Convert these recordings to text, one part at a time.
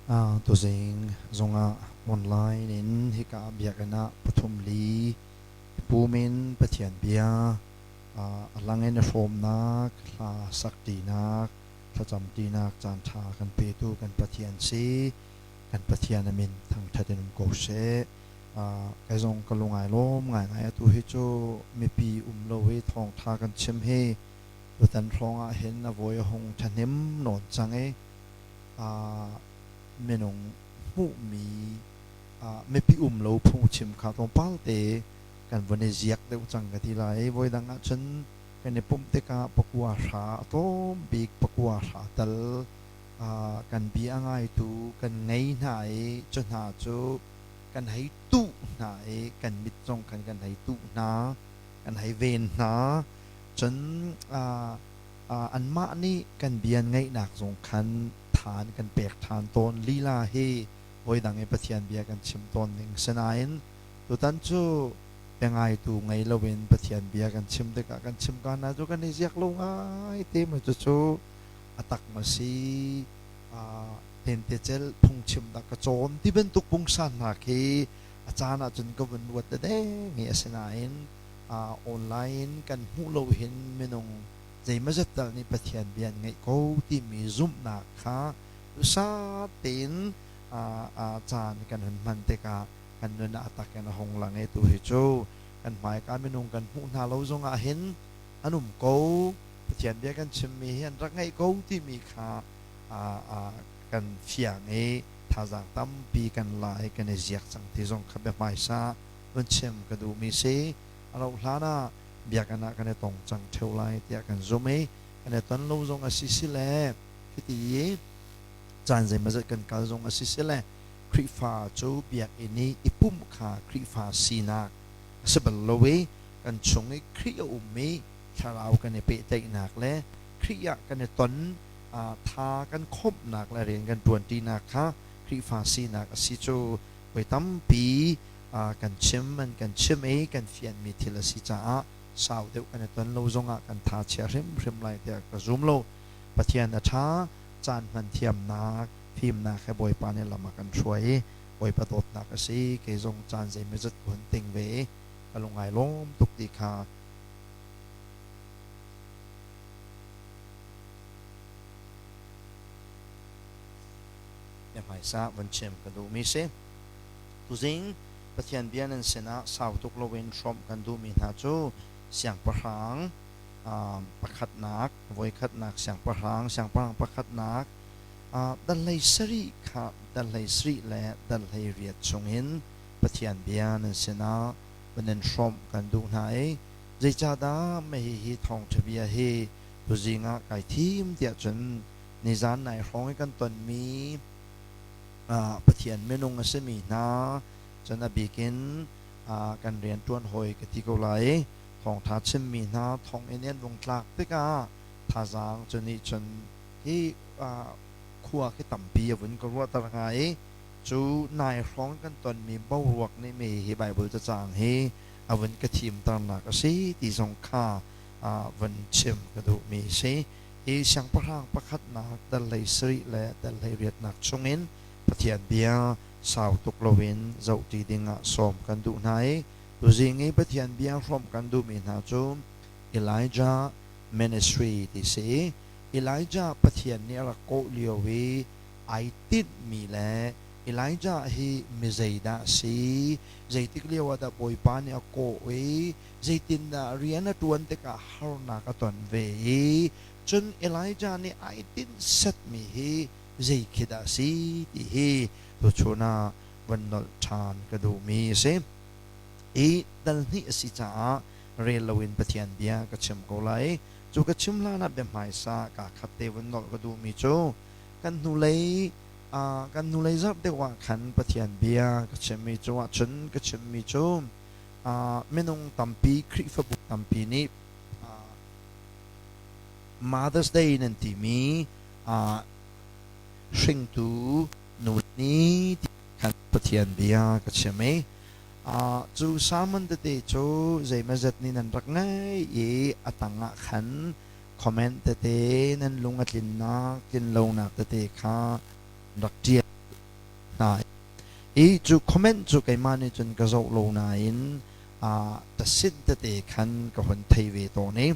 Tuzing zongah online in hika biakinn ah pathum li pum in Pathian bia a lang in a hrawmnak, hla sakṭinak, thlacamṭinak caanṭha kan petu kan Pathian si. Kan Pathian a min thangṭhat in um ko seh. Kei zong ka lung ai lawm ngaingai. Atu hi cu mipi um lo i thawngṭha kan chim hi tutan hrawng ah hin a vawi a hung ṭhahnem nawn cang i minung hmuhmi mipi um lo phungchim kha tlawmpal te kan vun i ziak deuh cang ka ti lai. Voidang ahcun kan i pumh tikah pakua hra a tlawm bik pakua hra tal kan bia a ngaitu kan ngei hna i cu hna cu kan hei tuh hna i kan mit zong khan kan hei tuh hna, kan hei ven hna. Cun anmah nih kan bia ngaihnak zong khan than kan pek ṭhan tawn lila hi voidang i Pathian bia kan chim tawn ning sinain tutan cu biangaitu ngei loin Pathian bia kan chim tikah kan chim ka hna cu kan i ziak lo ngai te ma cucu a tak ma si tentecel phungchim dah ka cawn ti bantuk pungsan hna khi a caan ahcun ka vun ruat deng i asinain online kan hmuh lo hin minung zeimazat tal nih Pathian bia an ngeih ko timi zumhnak kha duhsah tein caan kan hun hman tikah kan nun ah a tak in a hung lang i tu hi cu kan hmaika minung kan hmuh hna lo zongah hin an um ko Pathian bia kan chimmi hi an rak ngeih ko timi kha kan fiang i thazaang tampi kan la i kan i ziak cang ti zong kha bia hmaisa vun chim ka duhmi si. A rauh hlan ah biakinn ah kan i tong cang ṭheo lai tiah kan zumh i kan i ton lo zong a si si le hiti i caan zeimawzat kan kal zong a si si le Khrihfa cu biakinn i i pumh kha Khrihfa sinak a si bal lo i kan chung i Khrih a um i thlarau kan i pehtlaihnak le Khrih ah kan i ton tha kan khawmhnak le rian kan ṭuanṭinak kha Khrihfa sinak a si cu voi tampi kan chim an kan chim i kan fianmi thil a si caah sau deuh kan i ton lo zongah kan tha chia hrimhrim lai tiah ka zum lo. Pathian a ṭha, caan hman thiamnak, fimnak he Bawipa nih lam a kan hruai i Bawipa dawtnak a si. Kei zong caan zeimawzat ka hun ting ve i ka lung ai lawm tuk ti kha Biahmaisa vun chim ka duhmi si. Tuzing Pathian bia nan sinah sau tuk loin hrawmh kan duhmi hna cu siangpahrang pakhatnak, voikhatnak siangpahrang, siangpahrang pakhatnak dal hlei sarih kha dal hlei sarih le dal hlei riat chungin Pathian bia nan sinah van in hrawmh kan duh hna i zeicahdah mah hihi thawngṭha bia hi tuzing ah kai thim tiah cun nizan nai hrawng i kan tonmi Pathian minung a simi hna cun a bik in kan rianṭuan hawi ka ti ko lai thawngṭha chimmi hna thonginn i an vung tlak tikah thazaang cu nih cun hi khua khi tampi a vun ka ruahter hnga i cu nai hrawng kan tonmi boruak nih mi hi Baibal cacang hi a vun ka thimternak a si ti zong kha vun chim ka duhmi a si. Hi siangpahrang pakhatnak dal hlei sarih le dal hlei riatnak chungin Pathian bia sau tuk loin zohṭi dingah sawm kan duh hna i tuzing i Pathian bia hrawmh kan duhmi hna cu Elijah Ministry ti si i Elijah Pathian nih a rak kawh lio i ai tinhmi le Elijah hi mi zeidah a si, zeitik lio ah dah Bawipa nih a kawh i zeitindah rian a ṭuan tikah harnak a ton ve i cun Elijah nih ai tinh setmi hi zei khi dah a si ti hi tuchun ah van nolh ṭhan ka duhmi a si. I dal hnih a si caah rel loin Pathian bia ka chim ko lai. Cu ka chim hlan ah bia hmaisa kaa khat te vun nolh ka duhmi cu kan hnulei kan hnulei zarh deuh ah khan Pathian bia ka chimmi cu ahcun ka chimmi cu minung tampi Khrihfabu tampi nih Mother's Day nan timi hringtu nu ni ti khan Pathian bia ka chim i cu sermon tete cu zeimazat nih nan rak ngaih i a tangah khan comment tete nan lung a tlinnak tlinlonak tete kha rak ṭial. hna. I cu comment cu keimah nih cun ka zoh lo nain tasin tete khan ka hun thei ve tawn i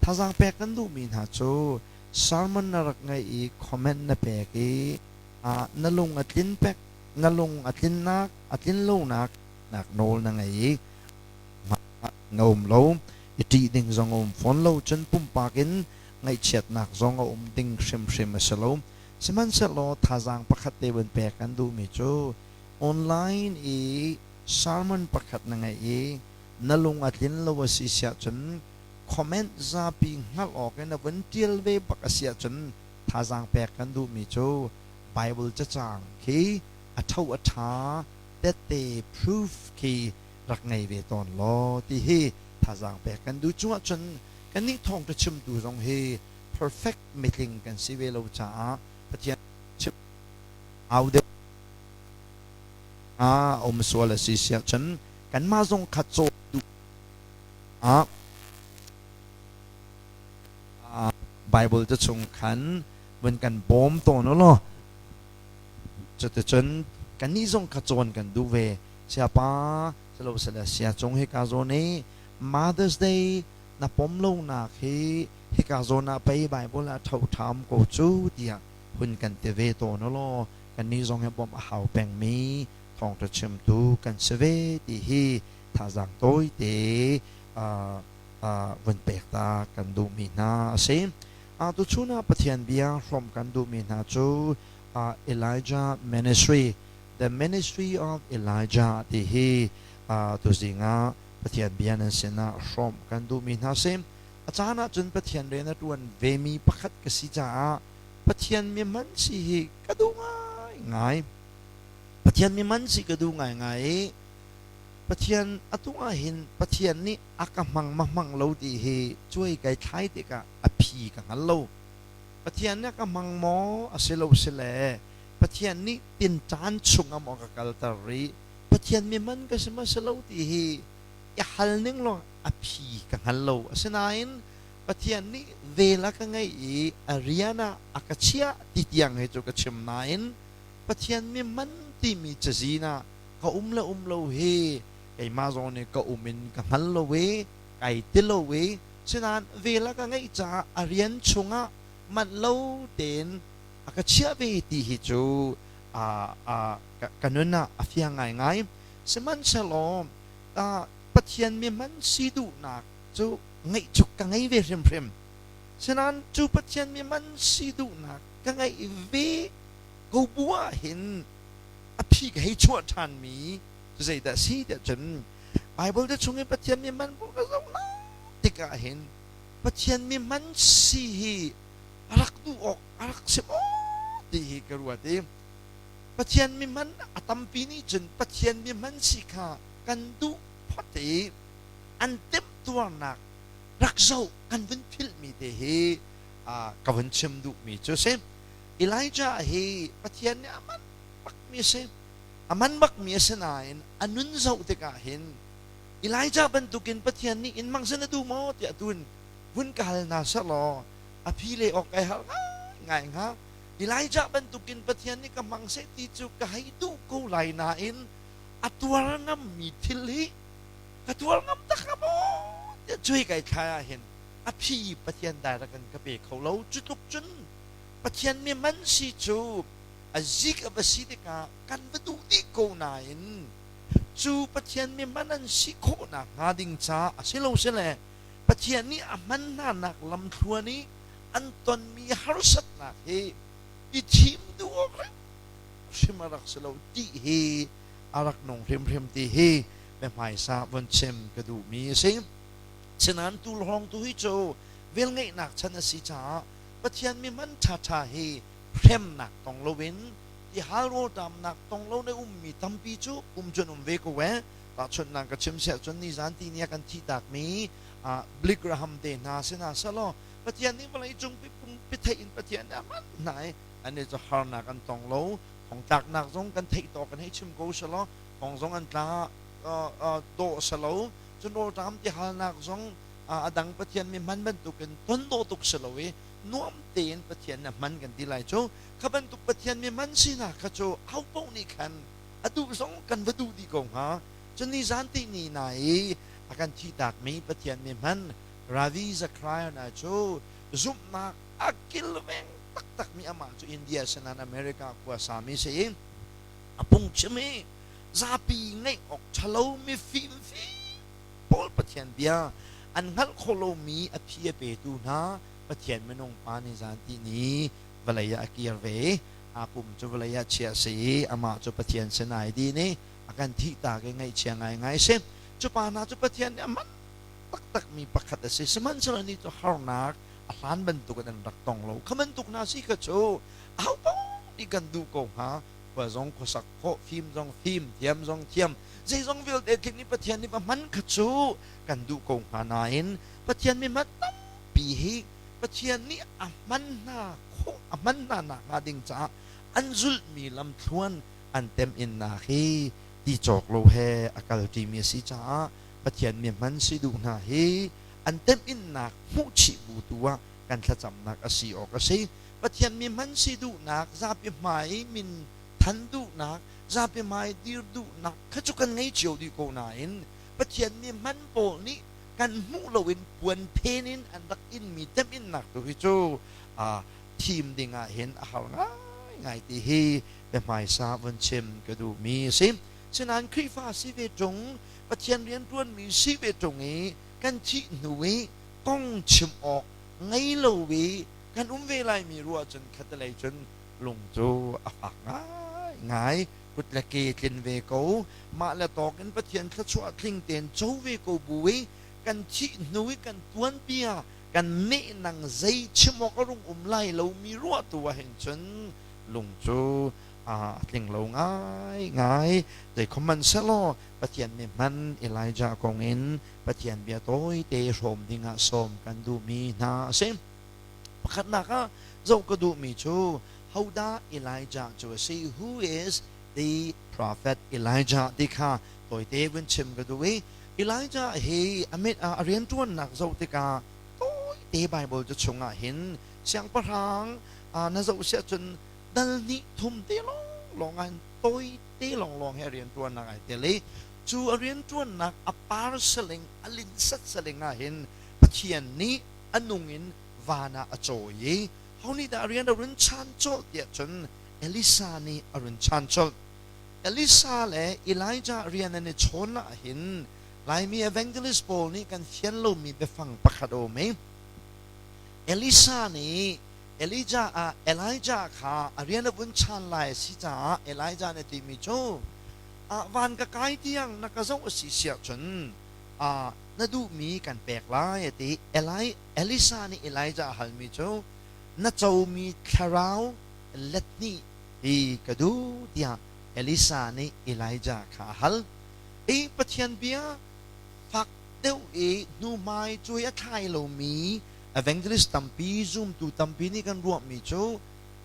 thazaang pek kan duhmi hna cu sermon na rak ngaih i comment na pek i na lung a tlin pek na lung a tlinnak a tlin lonak nak nawl na ngei i na um lo i ṭih ding zong a um fawn lo cun pumpak in ngaihchiatnak zong a um ding hrimhrim a si lo. Sihmanhsehlaw thazaang pakhat te vun pek kan duhmi cu online i sermon pakhat na ngeih i na lung a tlin lo a si siah cun comment zapi hngalh awk in na vun ṭial ve bak a si ahcun thazaang pek kan duhmi cu Bible cacang khi a tho a ṭha tette proof khi rak ngei ve tawn law ti hi thazaang pek kan duh. Cu ahcun kannih thawngṭha chimtu zong hi perfect mitling kan si ve lo caah Pathian chim au deuh a um sual a si siah cun kanmah zong kha caw duh ah Bible te chung khan vun kan bawm tawn u law cuticun kannih zong kha cawn kan duh ve. Siapa silo sile sia cung hika zawn i Mother's Day na pom lonak hi hika zawn ah pei Bible ah tho ṭham ko cu tiah hun kan ti ve tawn u law kannih zong hi bawmh a hau pengmi thawngṭha chimtu kan si ve ti hi thazaang tawite vun pek ta kan duhmi hna a si. Tuchun ah Pathian bia hrawmh kan duhmi hna cu Elijah Ministry, The Ministry of Elijah ti hi tuzing ah Pathian bia nan sinah hrawmh kan duhmi hna si. A caan ahcun Pathian rian a ṭuan vemi pakhat ka si caah Pathian mi hman si hi ka duh ngaingai. Pathian mi hman si ka duh ngaingai i Pathian atu ah hin Pathian nih a ka hmang ma hmang lo ti hi cuai kai thlai tikah a phi ka hngal lo. Pathian nih a ka hmang maw a si lo si le Pathian nih tinṭan chungah maw a ka kalter rih Pathian mi hman ka si ma si lo ti hi i hal ning law a phi ka hngal lo. Asinain Pathian nih vel a ka ngeih i a rian ah a ka chiah ti tiang hi cu ka chim nain Pathian mi hman timi cazin ah ka um le um lo hi keimah zong nih ka um in ka hngal lo i kai ti lo i sinain vel a ka ngeih caah a rian chungah manh lo tein a ka chiah ve ti hi cu ka nun ah a fiang ngaingai. Sihmanhsehlaw Pathian mi hman si duhnak cu ngeih cu ka ngei ve hrimhrim. Sinain cu Pathian mi hman si duhnak ka ngeih ve ko bu ah hin a phi ka hei chuah ṭhanmi cu zeidah a si tiah cun Bible te chung i Pathian mi hman bu ka zoh tikah hin Pathian mi hman si hi a rak duh awk a rak si maw ti hi ka ruat i Pathian mi hman a tampi nih cun Pathian mi hman si kha kan duh phot i an temtuarnak rak zoh kan vun philhmi te hi ka vun chim duhmi cu si. Elijah hi Pathian nih a man bakmi a si. A man bakmi a si nain a nun zoh tikah hin Elijah bantukin Pathian nih in mang sin a duh maw tiah tun vun ka hal hna selaw a phi le awk ai har ngai hnga. Elijah bantukin Pathian nih ka hmang seh ti cu ka hei duh ko lai nain a tuar ngammi thil hi ka tuar ngam tak hnga maw tiah cuai kai thlai ah hin a phi Pathian direct in ka pe kho lo. Cu tluk cun Pathian mi man si cu a zik a va si tikah kan va duh dih ko nain cu Pathian mi man an si khawhnak hnga ding caah a si lo si le Pathian nih a hman hnanak lamthluan i an tonmi harsatnak hi i thim duh awk hrim a rak si lo ti hi a rak nung hrimhrim ti hi biahmaisa von chim ka duhmi a si. Sinain tulhawng tu hi cu velngeihnak chan a si caah Pathian mi hman ṭhaṭha hi hremnak tong loin tihal rawlṭamnak tong lo na ummi tampi cu um cun um ve ko ee. Tahchunhnak ka chim siah cun nizan ti ni a kan thihtakmi Billy Graham te hna sinah selaw Pathian nih vawlei cung pumpi theih in Pathian nih a hman hna i annih cu harnak an tong lo. Thongtlaknak zong kan theih tawk kan hei chim ko selaw thong zong an tla dawh selo. Cun rawlṭam tihalnak zong a dang Pathian mi hman bantukin ton dawh tuk si lo i Nuam tein Pathian na hman kan ti lai cu. Kha bantuk Pathian mi hman sinak kha cu ho paoh nih khan a duh zong kan va duh dih ko hnga. Cun nizan ti ni na i a kan thihtakmi Pathian mi hman Ravi Zachariah na cu zumhnak a kilveng taktakmi amah cu India sinan America khua sami si i a phungchim i zapi ngaih awk ṭhalo mifim pawl Pathian bia an hngalh khawh lomi a phi a petu hna Pathian minung pa nih zan ti ni vawlei ah a kir ve i aa pum cu vawlei ah chiah a si i amah cu Pathian sin ai din i a kan thihtak i ngaihchia ngaingai si. Cu pa hna cu Pathian nih a man taktakmi pakhat a si. Sihmanhsehlaw ni cu harnak a hlan bantukin an rak tong lo. Kha bantuk hna si kha cu ahopaoh nih kan duh ko hnga. Khua zong khuasak khawh, fim zong fim, thiam zong thiam, zeizong vialte tling nih Pathian nih va hman kha cu kan duh ko hnga nain Pathian mi hman tampi hi Pathian nih a hman hna khawh a hman hna nakhnga ding caah an zulhmi lamthluan an temhinnak hi ti cawk lo he a kalṭimi a si caah Pathian mi hman si duh hna hi an temhinnak hmuhchih bu tu ah kan thlacamnak a si awk a si. Pathian mi hman si duhnak, zapi hmai min than duhnak, zapi hmai dir duhnak kha cu kan ngei cio dih ko nain Pathian mi hman pawl nih kan hmuh loin puan phen in an rak inmi temhinnak tu hi cu thim ding ah hin a har ngaingai ti hi biahmaisa vun chim ka duhmi a si. Sinain Khrihfa si ve ṭung, Pathian rianṭuanmi si ve ṭung i kan thih hnu i kong chim awk ngei lo i kan um ve laimi ruah cun khatalei cun lung cu a fak ngaingai. Kut le ke tlin ve ko, mah le tawk in Pathian thluachuah tling tein co ve ko bu i kan thih hnu i kan tuanbia kan nehnang zei chim awk a rung um lai lomi ruah tu ah hin cun lung cu a tling lo ngaingai. Zeikhom hmanhsehlaw Pathian mi hman Elijah kong in Pathian bia tawite hrawm dingah sawm kan duhmi hna a si. Pakhatnak ah zoh ka duhmi cu hodah Elijah cu a si? Who is the prophet Elijah ti kha tawite vun chim ka duh i Elijah hi a mit ah a rianṭuannak zoh tikah tawite Bible cu chungah hin siangpahrang na zoh siah cun dal hnih thum te lawnglawng ah hin tawite lawnglawng he a rianṭuannak ai tel i cu a rianṭuannak a par saling a linhsat saling ah hin Pathian nih a nung in van ah a cawi i ho nih dah a rian a run chan colh tiah cun Elisa nih a run chan colh. Elisa le Elijah rian an i chawn ah hin Laimi evangelist pawl nih kan fian lomi biafang pakhat a um i Elisa nih Elijah ah Elijah kha a rian a vun chan lai a si caah Elijah nih a timi cu van ka kai tiang na ka zoh a si siah cun na duhmi kan pek lai a ti. Eli, Elisa nih Elijah a halmi cu na comi thlarau let hnih hi ka duh tiah Elisa nih Elijah kha a hal. I Pathian bia fak deuh i hnuhmai cuai a thlai lomi evangelist tampi, zumtu tampi nih kan ruahmi cu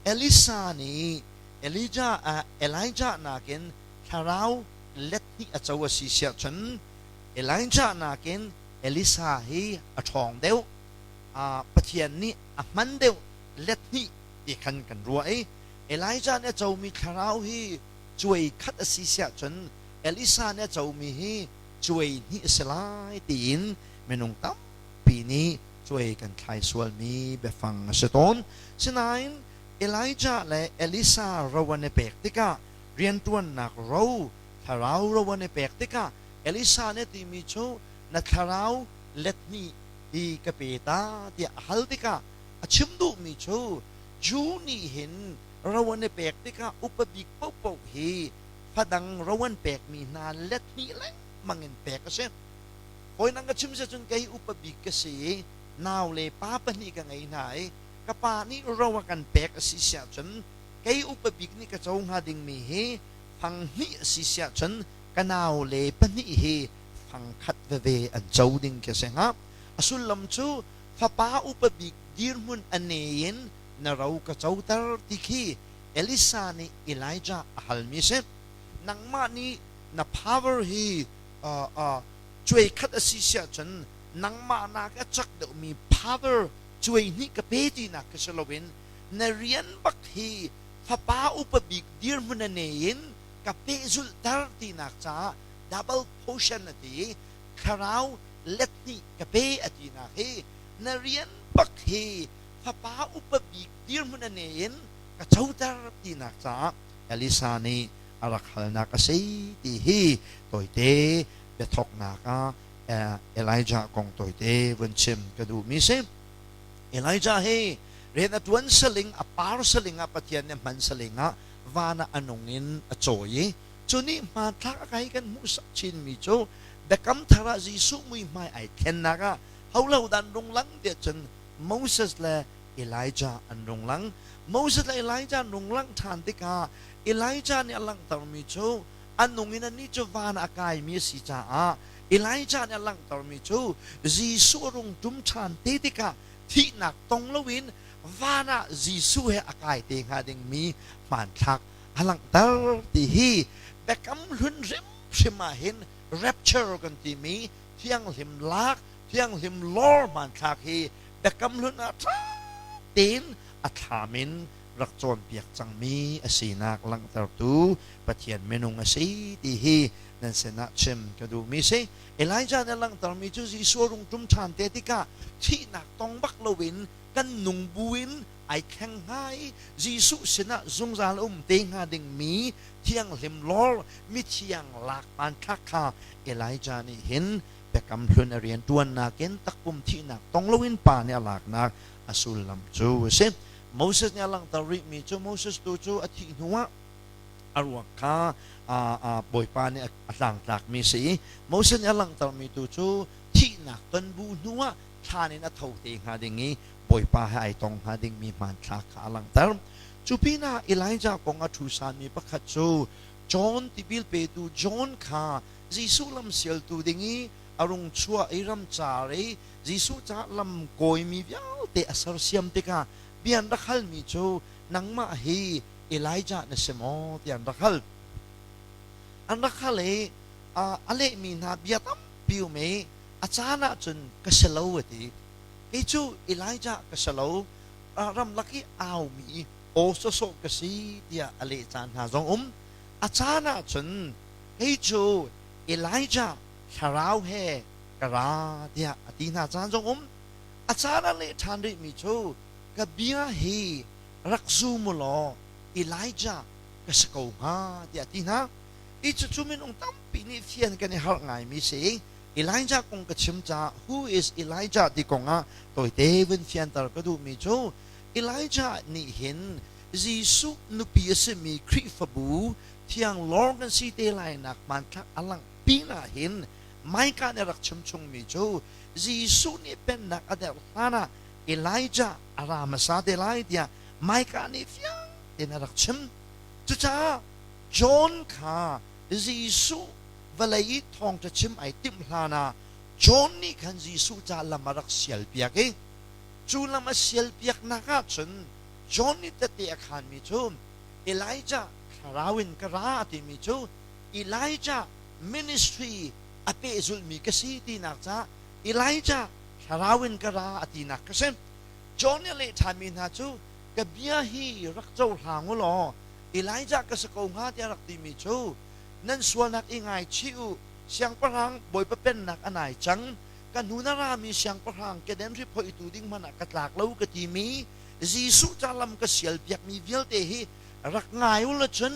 Elisa nih Elijah, Elijah nakin thlarau let hnih a co a si siah cun Elijah nakin Elisa hi a ṭhawng deuh, Pathian nih a hman deuh let hnih ti khan kan ruah i Elijah nih a comi thlarau hi cuai khat a si siah cun Elisa nih a comi hi cuai hnih a si lai tiin minung tampi nih cuai kan thlai sualmi biafang a si tawn. Sinain Elijah le Elisa ro an i pek tikah rianṭuannak ro thlarau ro an i pek tikah Elisa nih a timi cu na thlarau let hnih hi ka pe ta tiah a hal tikah a chim duhmi cu Jew nih hin ro an i pek tikah upa bik paohpaoh hi fadang ro an pekmi hna let hnih lengmang in pek a si. Hawi nang ka chim si cun kei upa bik ka si i nau le pa pahnih ka ngei hna i ka pa nih ro a kan pek a si siah cun kei upa bik nih ka co hnga dingmi hi fang hnih a si siah cun ka nau le pahnih hi fang khat veve an co ding khi a si hnga. A sullam cu fapa upa bik dirhmun a ne in na ro ka coter ti khi Elisa nih Elijah a halmi a si. Nangmah nih na power hi cuai khat a si siah cun nangmah nak a cak deuhmi power Cuai hnih ka pe tinak khi si loin na rian bak hi fapa upa bik dirhmun a nei in ka pehzulhter tinak caah double portion a ti i thlarau let hnih ka pe a tinak hi na rian bak hi fapa upa bik dirhmun a nei in ka coter tinak caah Elisa nih a rak halnak a si ti hi tawite biathawknak ah Elijah kong tawite vun chim ka duhmi si. Elijah hi rian a ṭuan saling, a par saling ah Pathian nih hman saling ah van ah a nung in a cawi i cu nih hmanthlak a kai kan hmuhsak chinmi cu Biakam Thar ah Jesuh muihmai ai thlennak ah holo dan rung lang tiah cun Moses le Elijah an rung lang. Moses le Elijah an rung lang ṭhan tikah Elijah nih a langhtermi cu a nung in anih cu van ah a kaimi a si caah Elijah nih a langhtermi cu Jesuh a rung ṭum ṭhan te tikah thihnak tong loin van ah Jesuh he a kai te hnga dingmi hmanthlak a langhter ti hi Biakam Hlun hrimhrim ah hin rapture kan timi thianghlim lak thianghlim lawr hmanthlak hi Biakam Hlun ah ṭha tein a thlam in rak cawnpiak cangmi a sinak langhtertu Pathian minung a si ti hi nan sinah chim ka duhmi si. Elijah nih a langhtermi cu Jesuh a rung ṭum ṭhan te tikah thihnak tong bak loin kan nung buin ai thleng hnga i Jesuh sinah zungzal a um te hnga dingmi thianghlim lawr mithiang lak hmanthlak kha Elijah nih hin Biakam Hlun a rianṭuannak in takpum thihnak tong loin pa nih a laknak a sullam cu a si. Moses nih a langhter rihmi cu Moses tu cu a thih hnuah a ruak kha Bawipa nih a tlangtlakmi a si i Moses nih a langhtermi tu cu thihnak ton bu hnuah thlan in a tho te hnga ding i Bawipa he ai tong hnga dingmi hmanthlak kha a langhter. Cu pinah Elijah kong a ṭhusanmi pakhat cu John tipil petu John kha Jesuh lam sialtu ding i a rung chuah i ramcar i Jesuh caah lam kawimi vialte a sersiam tikah bia an rak halmi cu nangmah hi Elijah na si maw tiah an rak hal. An rak hal i a lehmi hna bia tampi um i a caan ahcun ka si lo a ti. Kei cu Elijah ka si lo, ramlak i aumi aw sawsawh ka si tiah a leh caan hna zong um. A caan ahcun kei cu Elijah thlarau he ka ra tiah a ti hna caan zong um. A caan a leh ṭhan rihmi cu ka bia hi rak zum u law Elijah ka si ko hnga tiah a ti hna. Hi cucu minung tampi nih fian kan i harh ngaimi si. Elijah kong ka chim caah who is Elijah ti kong ah tawite vun fianter ka duhmi cu Elijah nih hin Jesuh nupi a simi Khrihfabu thiang lawng kan si te lainak hmanthlak a langh pinah hin Micah nih a rak chim chungmi cu Jesuh nih pennak a derh hlanah Elijah a ra hmasa te lai tiah Micah nih fiang tein a rak chim. Cucaah John kha Jesuh vawlei i thawngṭha chim ai timh hlanah John nih khan Jesuh ca lam a rak sialpiak i cu lam a sialpiaknak ah cun John nih tehte a khaanmi cu Elijah thlarau in ka ra a timi cu Elijah ministry a pehzulhmi ka si tinak caah Elijah thlarau in ka ra a tinak ka si. John nih a leh ṭhanmi hna cu ka bia hi rak cohlang u law Elijah ka si ko hnga tiah rak timi cu nan sualnak i ngaichih u, siangpahrang Bawipa pennak a nai cang, ka hnu na rami siangpahrang keden hri phoihtu ding hmanh ah ka tlak lo ka timi Jesuh ca lam ka sialpiakmi vialte hi rak ngai u law cun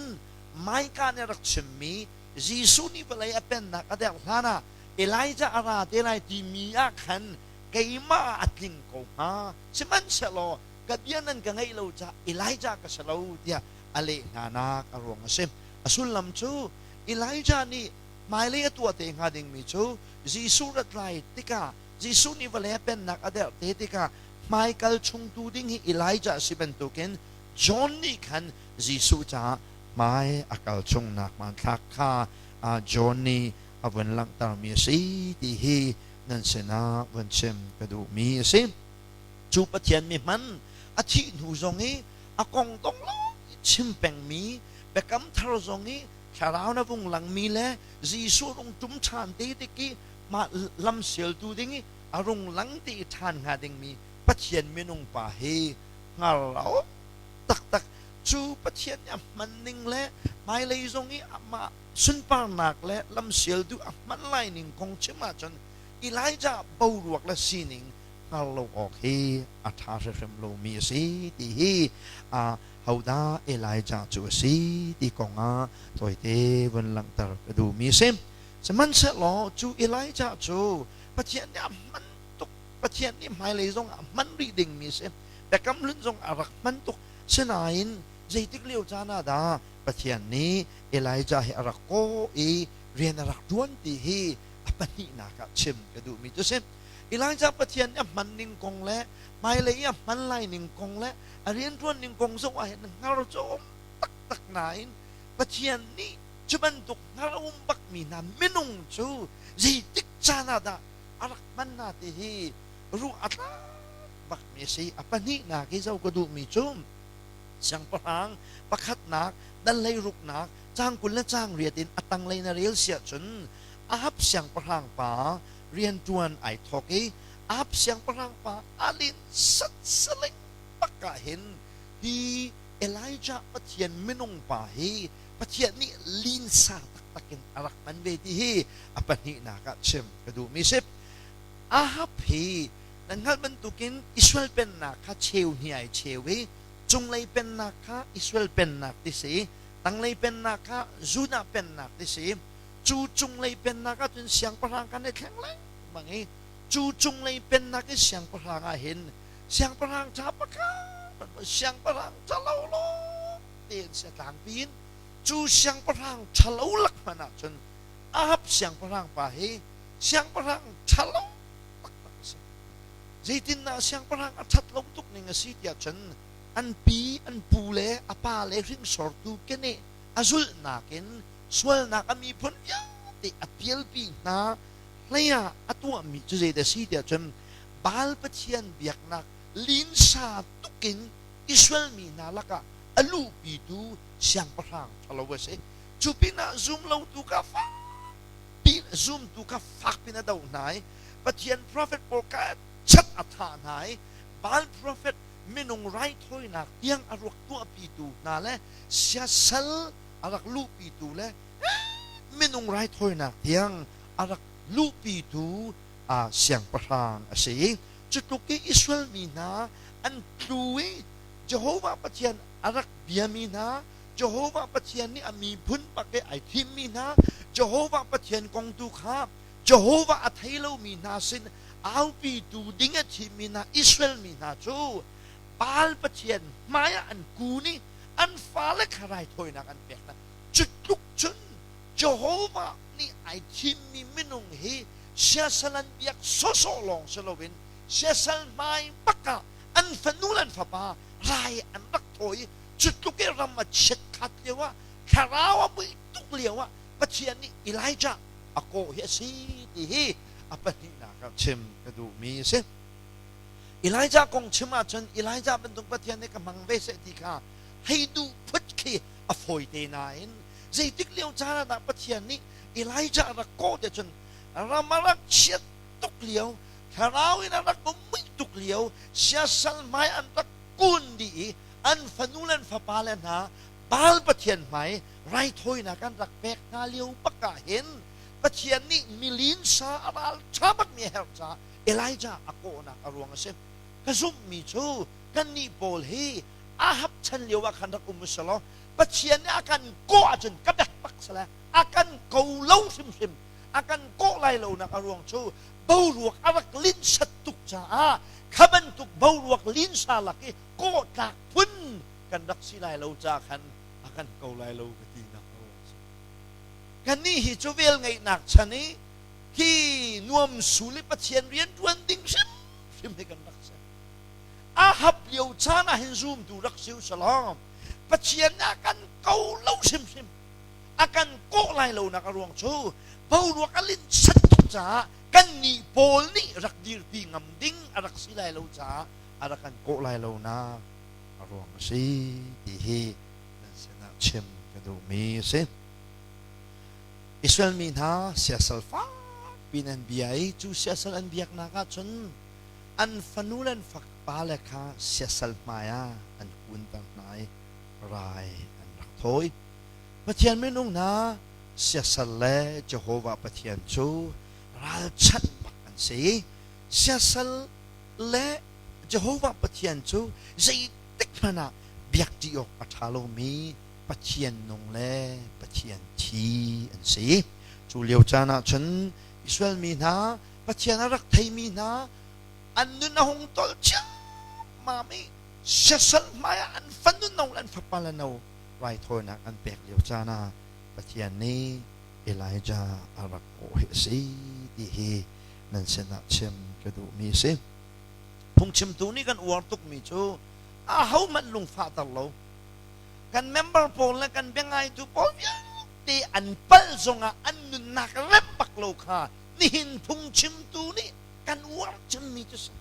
Micah nih a rak chimmi Jesuh nih vawlei a pennak a derh hlan ah Elijah a ra te lai timi ah khan keimah ah a tling ko hnga. Sihmanhsehlaw ka bia nan ka ngaih lo caah Elijah ka si lo tiah a leh hnanak a ruang a si. A sullam cu Elijah nih hmailei a tuah te hnga dingmi cu Jesuh rat lai tikah Jesuh nih vawlei a pennak a derh te tikah hmaikal chungtu ding hi Elijah a si bantukin John nih khan Jesuh caah hmai a kal chungnak hmanthlak kha John nih a vun langhtermi a si ti hi nan sinah vun chim ka duhmi a si. Cu Pathian mi hman a thih hnu zong i a kong dong lawng i chim pengmi Biakam Thar zong i thlarau na vung langmi le Jesuh rung ṭum ṭhan te tik i mah lam sialtu ding i a rung lang ti i ṭhan hnga dingmi Pathian minung pa hi hngar a um taktak. Cu Pathian nih a hman ning le hmailei zong i amah sunparnak le lamsialtu a hman lai ning kong chim ahcun Elijah boruak le sining hngar lo awk hi a ṭha hrimhrim lomi a si ti hi hodah Elijah cu a si ti kong ah tawite vun langhter ka duhmi a si. Sihmanhsehlaw cu Elijah cu Pathian nih a hman tuk, Pathian nih hmailei zong ah a hman rih dingmi a si. Biakam Hlun zong a rak hman tuk. Sinain zeitik lio caan ah dah Pathian nih Elijah hi a rak kawh i rian a rak ṭuan ti hi a pahnihnak ah chim ka duhmi cu a si. Elijah Pathian nih a hman ning kong le hmailei i a hman lai ning kong le a rianṭuan ning kong zong ah hin hngar cu a um taktak nain Pathian nih cu bantuk hngar a um bakmi hna minung cu zeitik caan ah dah a rak hman hna ti hi ruah a tlak bakmi a si. A pahnihnak i zoh ka duhmi cu siangpahrang pakhatnak dal hleiruknak caang 20 le caang riat in a tanglei na rel siah cun Ahab siangpahrang pa rianṭuan ai thawk i Ahab siangpahrang pa a linhsat saling bak ah hin hi Elijah Pathian minung pa hi Pathian nih linsa taktak in a rak hman ve ti hi a pahnihnak ah chim ka duhmi si. Ahab hi nan hngalh bantukin Israel pennak kha cheu hnih ai cheu i cunglei pennak kha Israel pennak ti si, tanglei pennak kha Judah pennak ti si. Cu cunglei pennak ahcun siangpahrang kan i thleng lengmang i cu cunglei pennak i siangpahrang ah hin siangpahrang ṭha pakhat siangpahrang ṭhalo lawng tein si a tlangpi in cu siangpahrang ṭhalo lak hmanh ahcun Ahab siangpahrang pa hi siangpahrang ṭhalo taktak a si. Zeitindah siangpahrang a ṭhat lo tuk ning a si tiah cun an pi an pu le a pa le hringsortu keneh a zulhnak in sualnak a miphun vialte a pialpi hna hlei ah a tuahmi cu zeidah a si tiah cun Baal pathian biaknak linsa tukin Israel mi hna lakah a luhpitu siangpahrang ṭhalo a si. Cu pinah zumlotu kha fakpi zumtu kha fakpi in a doh hna i Pathian profet pawl kha chat a thah hna i Baal profet minung raithawinak tiang a ruak tuahpitu hna le siasal a rak luhpitu le minung raithawinak tiang a rak luhpitu siangpahrang a si. Cu tluk i Israel mi hna an tlu i Jehovah Pathian a rak biami hna, Jehovah Pathian nih a miphun bak i ai thimmi hna, Jehovah Pathian kong tu kha Jehovah a thei lomi hna sin aupitu ding a thimmi hna Israel mi hna cu Baal Pathian hmaiah an kun i an fale kha raithawinak an pek hna. Cu tluk cun Jehovah nih ai thimmi minung hi siasal an biak sawsawh lawng si loin siasal hmai bak ah an fanu le an fapa rai an rak thawi i cu tluk i ram a chiat khat lio ah thlarau a mui tuk lio ah Pathian nih Elijah a kawh hi a si ti hi a pahnihnak ah chim ka duhmi a si. Elijah kong chim ahcun Elijah bantuk Pathian nih ka hmang ve seh ti kha hei duh phut khi a fawite nain zeitik lio caan ah dah Pathian nih Elijah a rak kawh te cun ram a rak chiat tuk lio thlarau in a rak mui tuk lio siasal hmai an rak kun dih i an fanu le an fapa le hna Baal Pathian hmai raithawinak an rak pek hna lio bak ah hin Pathian nih milinsa a ral ṭha bakmi a herh caah Elijah a kawhnak a ruang a si. Ka zumhmi cu kannih pawl hi Ahab chan lio ah khan rak um usalaw Pathian nih a kan kawh ahcun ka bek bak sale a kan ko lo hrimhrim a kan kawh lai lonak a ruang cu boruak a rak linhsat tuk caah kha bantuk boruak linsa lak i kawh tlak phun kan rak si lai lo ca khan a kan ko lai lo ka tinak a ruang si. Kannih hi cu vel ngeihnak chan i hi nuamsul i Pathian rian ṭuan ding hrimhrim hi kan rak si. Ahab lio caan ah hin zumtu rak si usalaw Pathian nih a kan ko lo hrimhrim a kan kawh lai lonak a ruang cu boruak a linhsat tuk caah kannih pawl nih rak dirpi ngam ding a rak si lai lo caah a rak kan kawh lai lonak a ruang a si ti hi nan sinah chim ka duhmi a si. Israel mi hna siasal fakpi in an bia i cu siasal an biaknak ah cun an fanu le an. fapale kha siasal hmaiah an kunter hna i rai an rak thawi. Pathian minung hna siasal le Jehovah Pathian cu ralchanh bak an si. Siasal le Jehovah Pathian cu zeitik hmanh ah biakṭi awk a ṭha lomi Pathian nung le Pathian thi an si. Cu lio caan ah cun Israel mi hna Pathian a rak theimi hna an nun a hung tolh ciammam i siasal hmaiah an fanu no le an fapa le no raithawinak an pek lio caan ah Pathian nih Elijah a rak kawh hi a si ti hi nan sinah chim ka duhmi a si. Phungchimtu nih kan uar tukmi cu ahohmanh lungfahter lo. Kan member pawl le kan biangaitu pawl vialte an palh zongah an nunnak rem bak lo kha nihin phungchimtu nih kan uar cemmi cu si.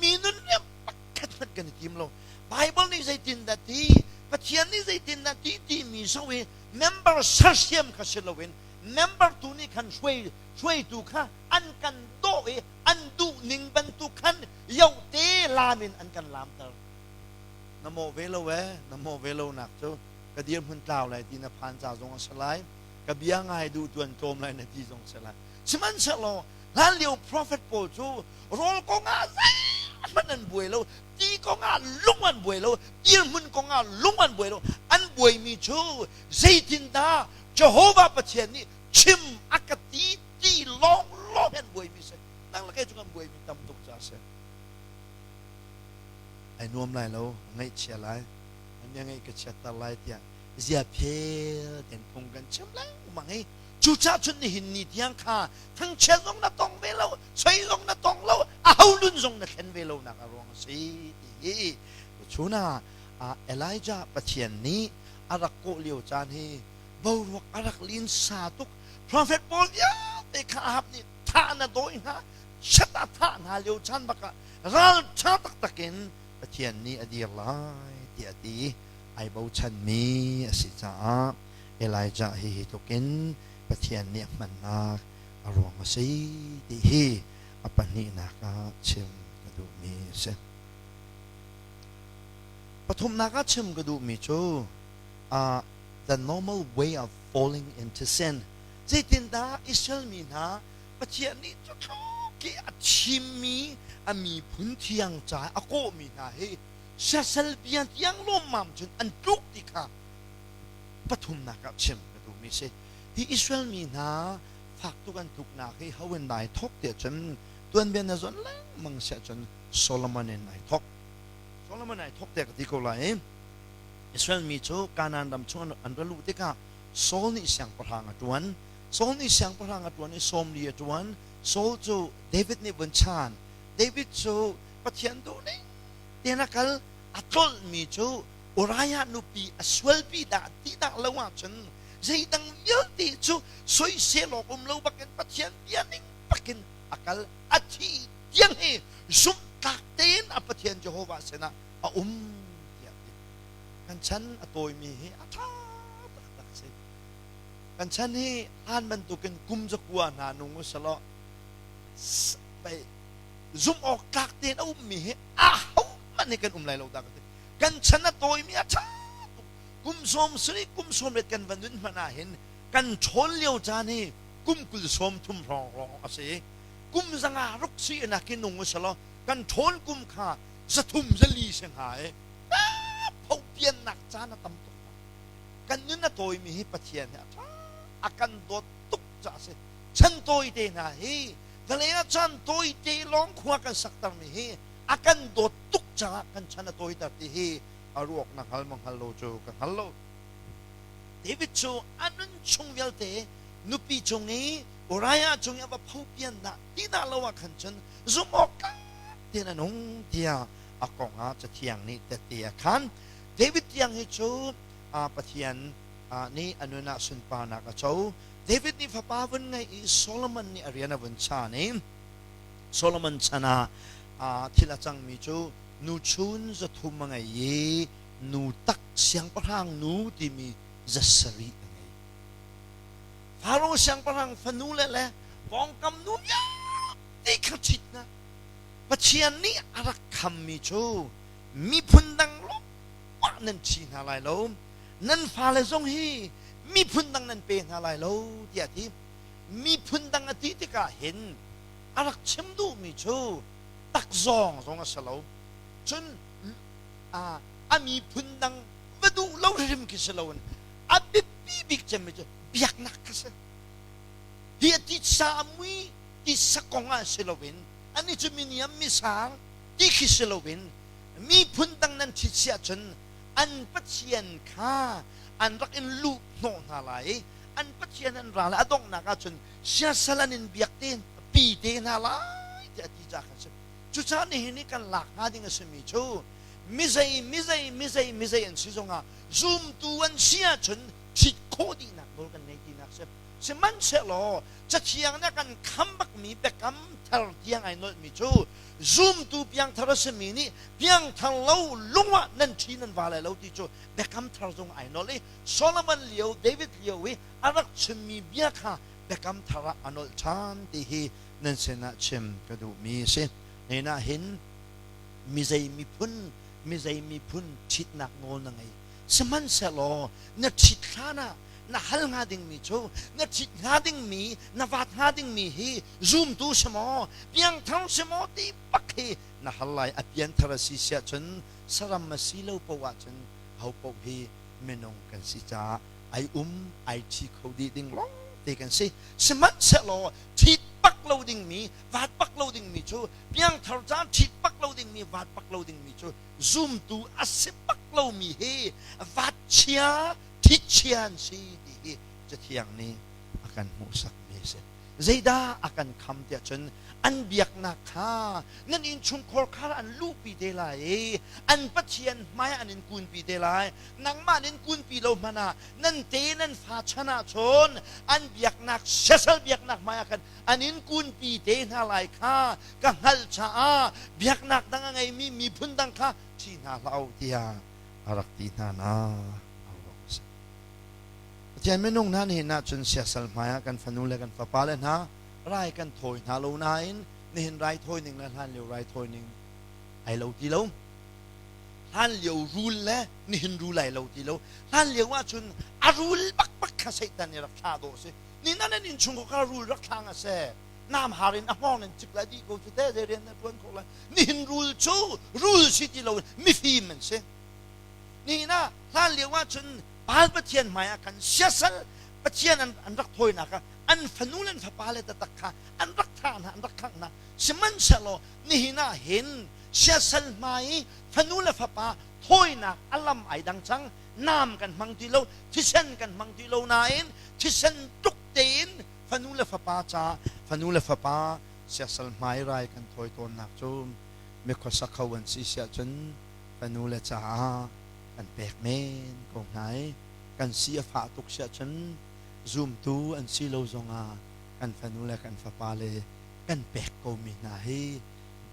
Mi nun rem pakhat hmanh kan i tim lo. Bible nih zeitindah ti, Pathian nih zeitindah ti timi zoh i member sersiam kha si loin member tu nih khan hruai hruaitu kha an kan dawh i an duh ning bantuk khan yote lam in an kan lamter. Na mawh ve lo ee, na mawh ve lo nak cu ka dirhmun tlau lai ti na phan ca zong a si lai, ka bia ngai duh tuan tlawm lai na ti zong a si lai. Sihmanhsehlaw hlanlio prophet pawl cu rawl kongah zeihmanh an buai lo, ti kongah lung an buai lo, dirhmun kongah lung an buai lo. An buaimi cu zeitindah Jehovah Pathian nih chim a ka ti ti lawnglawng an buaimi si. Nang le kei cu kan buaimi tam tuk ca a si. Ai nuam lai lo, ngaihchia lai, an ngaih ka chiatter lai tiah zia phel ten phung kan chim lengmang i cucaah cun nihin ni tiang kha thangchiat zong na tong ve lo, soi zong na tong lo, aho nun zong na thlen ve lo nak a ruang a si ti hi chun ah Elijah Pathian nih a rak kawh lio caan hi boruak a rak linsa tuk. Prophet pawl vialte kha Ahab nih thah na dawi hna, chiat a thah hna lio caan bak ah ralṭha taktak in Pathian nih a dir lai tiah a ti. Ai bochanmi a si caah Elijah hi hi tluk in Pathian nih a hmannak a ruang a si ti hi a pahnihnak ah chim ka duhmi a si. Pathumnak ah chim ka duhmi cu the normal way of falling into sin. Zeitindah Israel mi hna Pathian nih cutluk i a thimmi a miphun thiang ca a kawhmi hna hi siasal bia tiang lawmmam cun an tluk ti kha pathumnak ah chim ka duhmi si. Hi Israel mi hna fak tuk an tluknak hi ho in dai thawk tiah cun tuanbia na zawn lengmang siah cun Solomon in ai thawk. Solomon ai thawk tiah ka ti ko lai. Israel mi cu Kanaan ram chung an ra luh tikah Saul nih siangpahrang a ṭuan. Saul nih siangpahrang a ṭuan i 40 a ṭuan. Saul cu David nih vun chaan. David cu Pathian duhning tein a kal. A tlolhmi cu Uriah nupi a sualpi dah ti dah lo ahcun zeidang vialte cu soisel awk um lo bakin Pathian bia ning bakin a kal. A thi tiang hi zumhtlak tein a Pathian Jehovah sinah a um tiah ti. Kan chan a tawimi hi a ṭha taktak si. Kan chan hi hlan bantukin kum zakua hna nung u selaw zumh awk tlak tein a ummi hi ahohmanh hi kan um lai lo dah ka ti. Kan chan a tawimi a ṭha tuk. Kum 70 kum 80 kan va nun hmanh ah hin kan ṭhawn lio caan hi kum 20 sawm thum hrawng hrawng a si. Kum 500 ruk si in ah nung u selaw kan ṭhawn kum kha 300 400 si hnga i phopiannak caan a tam tuk. Kan nun a tawimi hi Pathian hi a ṭha a kan dawt tuk caah a si. Chan tawi te hna hi vawlei ah chan tawi te lawng khua kan saktermi hi a kan dawt tuk caah kan chan a tawiter ti hi a ruak na hngal maw hngal lo cu ka hngal lo. David cu a nun chung vialte nupi cung i Uriah cung i a va phopian dah ti dah lo ah khan cun zumh awk tlak tein a nung tiah a kong ah Cathiang nih tehte a khan. David tiang hi cu Pathian nih a nun ah sunparnak a co. David nih fapa vun ngeih i Solomon nih a rian a vun chaan i Solomon chan ah thil a cangmi cu nu chun 300 a ngei i nu tak siangpahrang nu timi 700 a ngei. Faro siangpahrang fanu le le pawngkam nu vialte kha ṭhit hna. Pathian nih a rak khammi cu miphun dang lawngah nan ṭhi hna lai lo, nan fale zong hi miphun dang nan pe hna lai lo tiah a ti. Miphun dang a ti tikah hin a rak chim duhmi cu takzawng zong a si lo. Cun a miphun dang va duh lo hrim khi si loin a biapi bik cemmi cu biaknak kha si. Hi a titsa a mui titsa kong ah si loin ani cu miniam misang ti khi si loin miphun dang nan ṭhit si ahcun an pathian kha an rak in luh hnawh hna lai i an pathian an ra lai a donghnak ahcun siasal an in biak te pi te hna lai tiah a ti ca khan si. Cucaah nihin i kan lak hnga ding a simi cu mizei mizei mizei mizei an si zongah zumtu an si ahcun ṭhit khawh dihnak nawl kan ngei tinak si. Sihmanhsehlaw Cathiang nih a kan kham bakmi biakam thar tiang ai nolhmi cu zumtu piangthar a simi nih piangthar lo lung ah nan ṭhi nan va lai lo ti cu biakam thar zong ai nolh i Solomon lio David lio i a rak chimmi bia kha biakam thar ah a nolh ṭhan ti hi nan sinah chim ka duhmi a si. Nihin ah hin mizei miphun mizei miphun ṭhitnak nawl na ngei. Sihmanhsehlaw na ṭhit hlan ah na hal hnga dingmi cu na ṭhit hnga dingmi na vat hnga dingmi hi zumtu si maw piangthar si maw ti bak hi na hal lai. A pianthar a si siah cun saram a si lo paoh ahcun ho paoh hi minung kan si caah ai um ai ṭhi kho dih ding lawng te kan si. Sihmanhsehlaw ṭhit bak lo dingmi vat bak lo dingmi cu piangthar caan ṭhit bak lo dingmi vat bak lo dingmi cu zumtu a si bak lomi hi vat chia ṭhit chia an si ti hi Cathiang nih a kan hmuhsakmi a si. Zeidah a kan kham tiah cun an biaknak kha nan innchungkhar kha an luhpi te lai i an Pathian hmai an in kunpi te lai. Nangmah nin kunpi lo hmanh ah nan te nan fa chan ah cun an biaknak siasal biaknak hmai ah khan an in kunpi te hna lai kha ka hngalh caah biaknak dang a ngeimi miphun dang kha ṭhi hna hlah u tiah a rak ti hna na. Pathian minung hna nihin ahcun siasal hmai ah kan fanu le kan fapale hna rai kan thawi hna lo nain nihin raithawi ning le hlan lio raithawi ning ai lo ti lo. Hlan lio rul le nihin rul ai lo ti lo. Hlan lio ahcun a rul bakbak kha Satan nih rak thlah dawh a si. Ni nan an innchung kha rul rak thla nga seh. Nam har in a hngawng nan cik lai dih ko cu te zei rian na tuan khawh lai. Nihin rul cu rul si ti lo mifim an si. Nihin ah hlan lio ahcun Baal pathian hmai ah khan siasal pathian an, an rak thawinak ah an fanu le an fapale taktak kha an rak thah hna, an rak khangh hna. Sihmanhsehlaw nihin ah hin siasal hmai i fanu le fapa thawinak a lam ai dang cang. Nam kan hmang ti lo, thisen kan hmang ti lo nain thisen tuk tein fanu le fapa ca fanu le fapa siasal hmai rai kan thawi tawnnak cu mikhuasa kho an si siah cun fanu le caah kan pek men ko hna i kan si a fah tuk siah cun zumtu an si lo zongah kan fanu le kan fapa le kan pek komi hna hi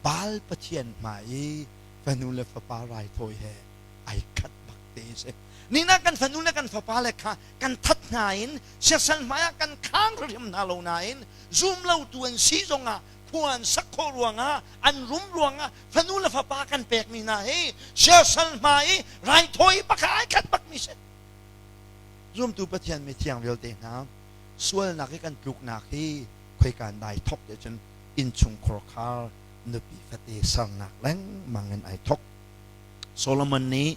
Baal pathian hmai i fanu le fapa raithawi he ai khat bak te a si. Nina kan fanu le kan fapa le kha kan that hna in siasal hmai ah kan khang hrim hna lo nain zum lo tu an si zongah khua an sak khawh ruangah an rum ruangah fanu le fapa kan pekmi hna hi siasal hma i raithawi bak ai khat bakmi si. Zumtu Pathian mi thiang vialte hna sualnak i kan tluknak hi khoikan dai thok te cun innchungkhar khar nupi fate sernak lengmang in ai thok. Solomon nih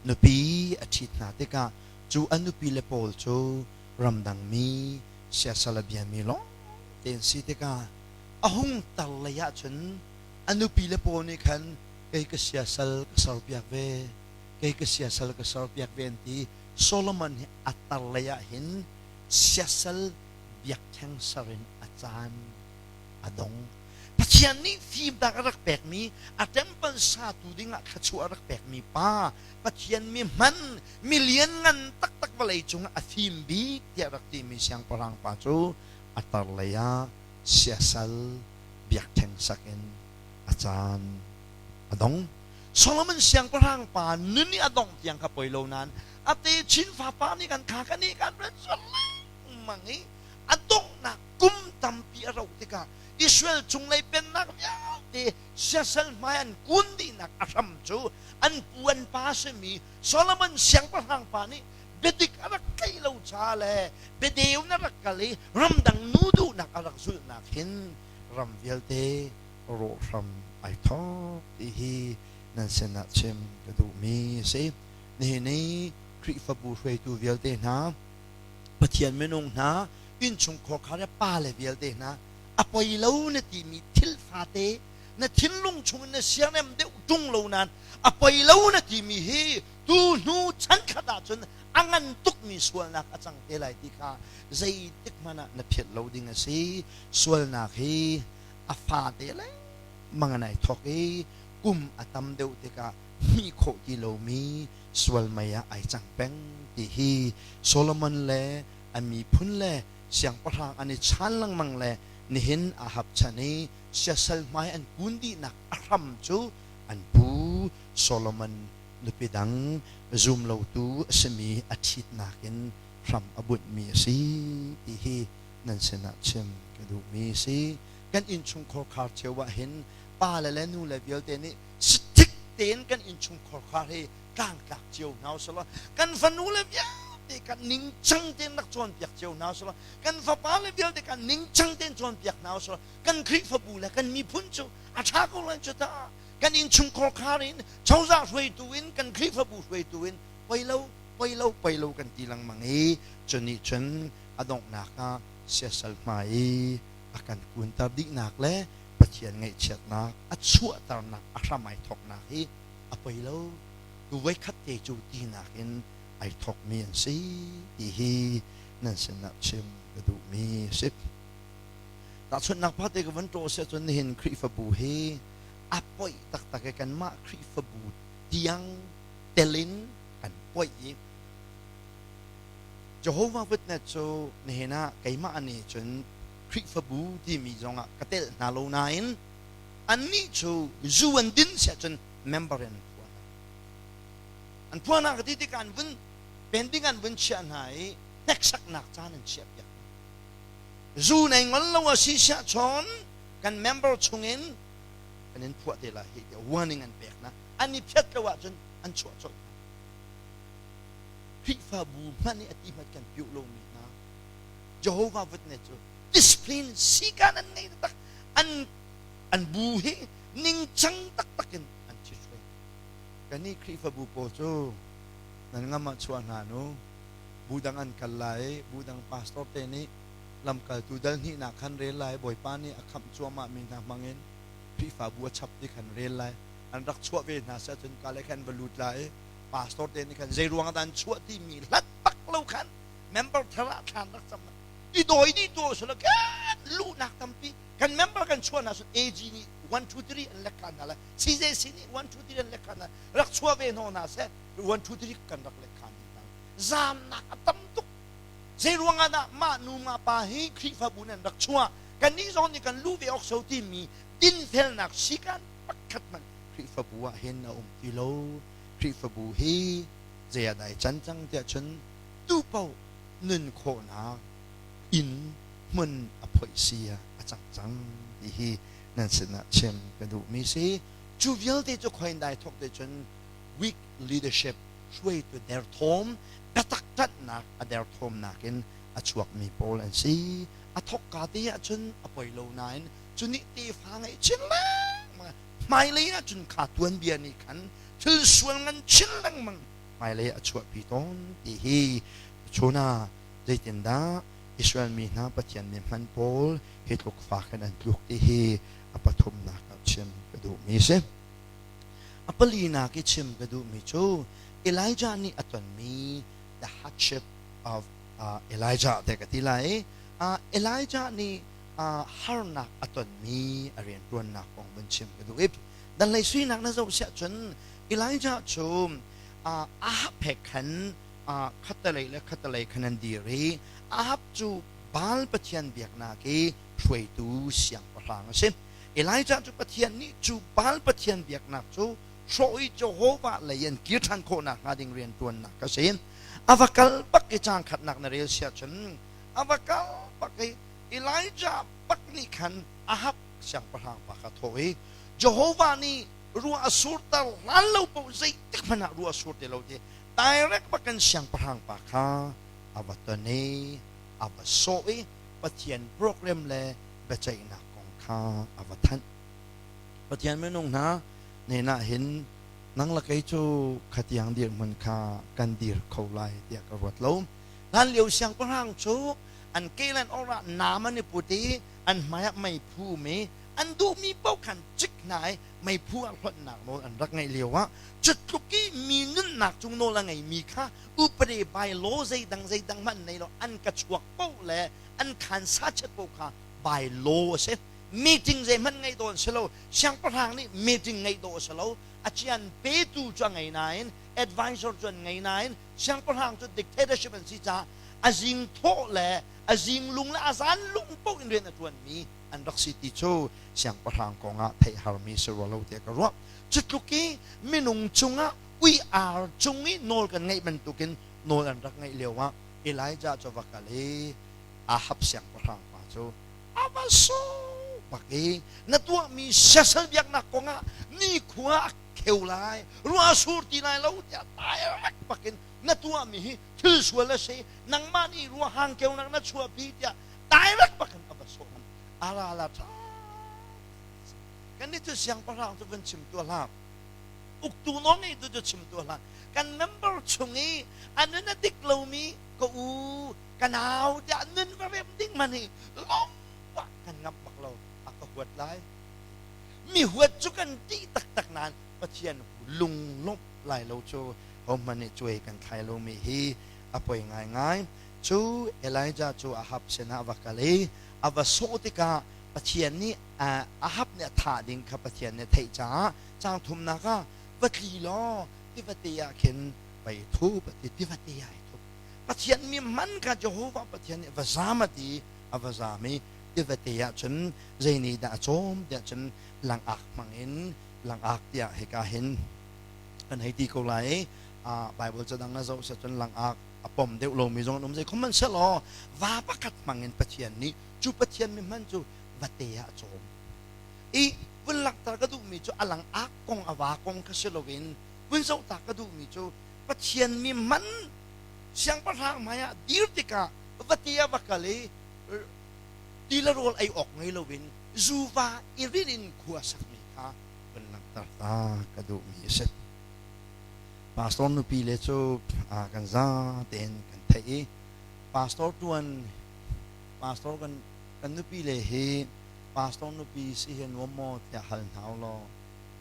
nupi a ṭhit hna tikah cu a nupi le pawl cu ramdang mi siasal a biami lawng te an si tikah a hung tar lei ahcun a nupi le pawl nih khan kei ka siasal ka serpiak ve kei ka siasal ka serpiak ve an ti. Solomon hi a tar lei ah hin siasal biakṭheng ser in a caan a dong. Pathian nih fimnak a rak pekmi, a temple satu dingah thluachuah a rak pekmi pa, Pathian mi hman, mi lianngan taktak vawlei cungah a fim bik tiah rak timi siangpahrang pa cu a tar lei ah siasal biakṭheng sak in a caan a dong. Solomon siangpahrang pa nun i a dongh tiang kha poi lo nain a techin fapa nih kan kha kan i kan rat lengmang i a donghnak kum tampi a rauh tikah Israel cunglei pennak vialte siasal hmai an kun dihnak a hram cu an pu an pa simi Solomon siangpahrang pa nih biadik a rak tlaih lo ca le biadeu na rak kal i ramdang nu duhnak a rak zulhnak hin ram vialte rawh hram ai thawk ti hi nan sinah chim ka duhmi a si. Nihin i Khrihfabu hruaitu vialte hna, Pathian minung hna, innchungkhar khar le pale vialte hna, a poi lo na timi thil fate na thinlung chungin na siarem deuh ṭung lo nain a poi lo na timi hi tu hnu chan khat ahcun a ngan tukmi sualnak a cang te lai ti kha zeitik hmanh ah na philh lo ding a si. Sualnak hi a fate lengmang in ai thawk i kum a tam deuh tikah hmih khawh ti lomi sual mei ah ai cang peng ti hi Solomon le a miphun le siangpahrang an i chan lengmang le nihin Ahab chan i siasal hmai an kun dihnak a hram cu an pu Solomon nupi dang zum lotu a simi a ṭhitnak in hram a bunhmi a si ti hi nan sinah chim ka duhmi a si. Kan innchungkhar khar cio ah hin pale le nule vialte nih sitthik tein kan innchungkhar khar hi tlangtlak cio hna usih law kan fanu le vialte kan ningcang tein rak cawnpiak cio hna usih law kan fapa le vialte kan ningcang tein cawnpiak hna usih law kan Khrihfabu le kan miphun cu a ṭha ko lai cu ta. Kan innchungkhar khar in cozah hruaitu in kan Khrihfabu hruaitu in poi lo poi lo poi lo kan ti lengmang i cu nih cun a donghnak ah siasal hmai i a kan kunter dihnak le Pathian ngaihchiatnak a chuahternak a hram ai thawknak hi a poi lo tu voikhat te cu tinak in ai thawkmi an si ti hi nan sinah chim ka duhmi a si. Tahchunhnak pakhat te ka van ṭawh si ahcun nihin Khrihfabu hi a poih taktak i kanmah Khrihfabu tiang tel in kan poih i Jehovah Witness cu nihin ah keimah nih cun Khrihfabu timi zongah ka telh hna lo nain annih cu zu an din si ahcun member in an phuah hna. An phuah hna ka ti tikah an vun pending an vun chiah hna i hneksaknak caan an chiahpiak hna. Zu nei ngol lo a si siah cun kan member chungin kan in phuah te lai hi tiah warning an pek hna. An i phiat lo ahcun an chuah colh hna. Khrihfabu hmanh nih a ti hmanh kan piuh lomi hna Jehovah Witness cu discipline sikan an ngei taktak an an bu hi ningcang taktak in an ṭhithruai. Kannih Khrihfabu pawl cu nan ngam ah chuah hna nu bu dang an kal lai bu dang pastor te nih lamkaltu dal hnihnak khan rel lai Bawipa nih a khamh cuahmah mi hna hmangin Khrihfabu a chap ti khan rel lai an rak chuah ve hna seh cun ka le khan va lut lai pastor te nih khan zei ruang dah an chuah timi hlat bak lo khan member thar ah thlan rak cam i dawi dih tu sula kan luhnak tampi kan member kan chuah hna sun AG nih 1 2 3 an lek khan hna la CJC nih 1 2 3 an lek khan hna rak chuah ve hno hna seh 1 2 3 kan rak lek khan hna zamnak a tam tuk zei ruang ah dah mah nu mah pa hi Khrihfabu nan rak chuah kannih zong nih kan luh ve awk so timi dinfelnak sikan pakhat hmanh Khrihfabu ah hin a um ti lo. Khrihfabu hi zei ah dah ai can cang tiah cun tu paoh nun khawhnak inn hmun a phoih si ah a cang cang ti hi nan sinah chim ka duhmi si. Cu vialte cu khoin dai thawk te cun weak leadership hruaitu derthawm biatak ṭanhnak a derthawmnak in a chuakmi pawl an si. A thawkka te ahcun a poi lo nain cu nih tefa ngeih chin lengmang hmailei ahcun kha tuanbia nih khan thil sual ngan chin lengmang hmailei a chuahpi tawn ti hi chun ah zeitindah Israel mi hna Pathian nih hman pawl hi tluk fak in an tluk ti hi a pathumnak ah chim ka duhmi a si. A palinak i chim ka duhmi cu Elijah nih a tonmi the hardship of Elijah te ka ti lai. Elijah nih harnak a tonmi a rianṭuannak kong vun chim ka duh i danlei suinak na zoh siah cun Elijah cu Ahab he khan khattelei le khattelei khan an dir i Ahab cu Baal pathian biaknak i hruaitu siangpahrang a si. Elijah cu Pathian nih cu Baal pathian biaknak cu hrawh i Jehovah lei an kir ṭhan khawhnak hnga ding rianṭuannak a si. A va kal bak i caang khatnak na rel siah cun a va kal bak i. Elijah bak nih khan Ahab siangpahrang pa kha thawh i Jehovah nih ruah a surter hlan lo paoh zeitik hmanh ah ruah a sur ti lo ti direct bak in siangpahrang pa kha a va ton i a va sawh i Pathian program le biaceihnak kong kha a va thanh. Pathian minung hna hnenah hin nang le kei cu khatiang dirhmun kha kan dir kho lai tiah ka ruat lo. Hlanlio siangpahrang cu an ke le an or ah nam an i put i an hmaiah meiphu um i an duhmi paoh khan cik hna i meiphu ah hlonhnak nawl an rak ngeih lio ah cu tluk i mi nunnak cung nawl a ngeimi kha upade by law zeidang zeidang hmanh nei lo an ka chuak paoh le an khan sachet paoh kha by law a si. Meeting zeihmanh ngeih dawh an si lo. Siangpahrang nih meeting ngeih dawh a si lo. A cian petu cu a ngei nain advisor cu an ngei nain siangpahrang cu dictatorship an si caah a zing thawh le a zinglung le a zanlung paoh in rian a ṭuanmi an rak si ti cu siangpahrang kongah theih harmi si rua lo tiah ka ruah. Cu tluk i minung cungah ui ar cung i nawl kan ngeih bantukin nawl an rak ngeih lio ah Elijah cu va kal i Ahab siangpahrang pa cu a va sawh bak i na tuahmi siasal biaknak kongah nikhua a kheu lai ruah a sur ti lai lo tiah direct bakin na tuahmi hi thil sual a si nangmah nih ruah hangkeunak na chuahpi tiah direct bakin a va sawh ngam ara la ṭha kan nih cu siangpahrang cu van chim tuah hlah uktu nawl ngeitu cu chim tuah hlah kan member chung i a nun a dik lomi ka u ka nau tiah nun va rem ding man hi lawmah kan ngamh bak lo a ka huat lai mi huat cu kan ṭih taktak nain Pathian lunglawmh lai lo cu hohmanh nih cuai kan thlai lomi hi a poi ngaingai. Cu Elijah cu Ahab sinah a va kal i a va sawh tikah Pathian nih Ahab nih a thah ding kha Pathian nih a theih caah caang thumnak ah va tli law tivate ah khin vai thup a ti tivate ah ai thup. Pathian mi hman kha Jehovah Pathian nih va zam a ti a va zam i tivate ah cun zei nih dah a cawm tiah cun langak hmang in langak tiah hika hin kan hei ti ko lai i Bible cadang na zoh cun langak a pom deuh lomi zong an um zei khom man selaw va pakhat hmang in Pathian nih cu Pathian mi hman cu vate ah a cawm i vun langhter ka duhmi cu a langak kong a va kong kha si loin vun zoh ta ka duhmi cu Pathian mi hman siangpahrang hmai ah dir tikah vate ah va kal i ti le rawl ei awk ngei loin zuva i rin in khua sakmi kha vun langhter ta ka duhmi a si. Pastor nupi le cu kan za tein kan theih i pastor tuan pastor kan kan nupi le hi pastor nupi si hi nuam maw tiah hal hna u law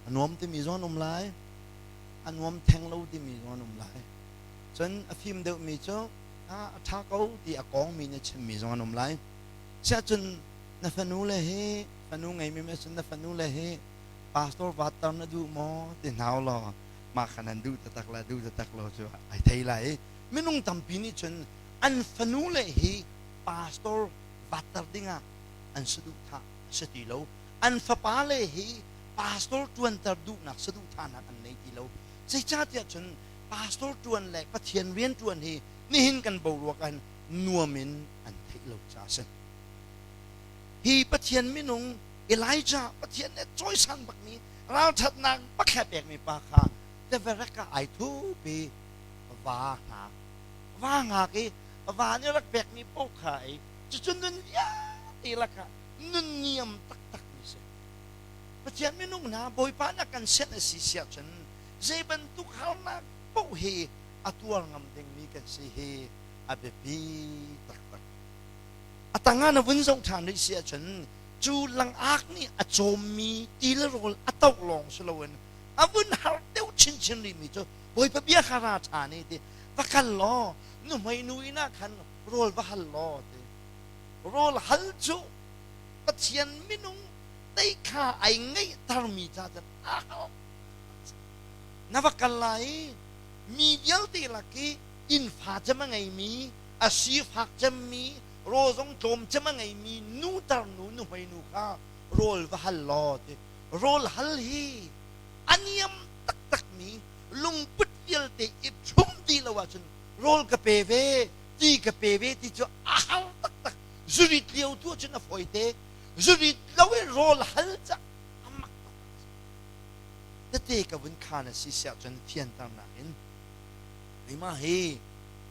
a nuam timi zong an um lai a nuam theng lo timi zong an um lai cun a fim deuhmi cu a ṭha ko ti a kawngmi nih chimmi zong an um lai siahcun na fanu le hi fanu ngeimi me cun na fanu le hi pastor vatter na duh maw ti hna u law mah kha nan duh taktak la duh taktak lo cu ai thei lai i minung tampi nih cun an fanu le hi pastor vatter dingah an saduhthah a si ti lo an fapa le hi pastor ṭuanter duhnak saduhthahnak an nei ti lo zeicahtiah cun pastor ṭuan le Pathian rian ṭuan hi nihin kan boruak ah nuam in an theih lo caah a si hi Pathian minung Elijah Pathian nih cawisan bakmi ralṭhatnak bak he pekmi pa kha teverek ah ai thup i va hngak va hngak i va nih rak pekmi paoh kha ei cucu nun vialte lakah nun niam taktakmi si Pathian minung hna Bawipa na kan sianh a si siah cun zei bantuk harnak paoh hi a tuar ngam dingmi kan si hi a biapi taktak A tangah na vun zoh ṭhan rih si ahcun cu langak nih a cawmmi ti le rawl a toh lawng si loin a vun har deuh chinchin rihmi cu Bawipa bia kha ra ṭhan i ti va kal law nuhmei nu inn ah khan rawl va hal law ti rawl hal cu Pathian minung tei kha ai ngeihtermi ca cun a hal na va kal lai i mi vialte lak i inn fa cem a ngeimi a sifak cemmi rawl zong tlawm cem a ngeimi nu tarnu nuhmei nu kha rawl va hal law ti rawl hal hi a niam taktakmi lungput vialte i ṭhum ti lo ahcun rawl ka pe ve ti ka pe ve ti cu a har taktak. Zurit lio tu cun a fawi te. Zurit lo i rawl hal cah a mak tuk. Tete ka vun khan a si siah cun fianternak in keimah hi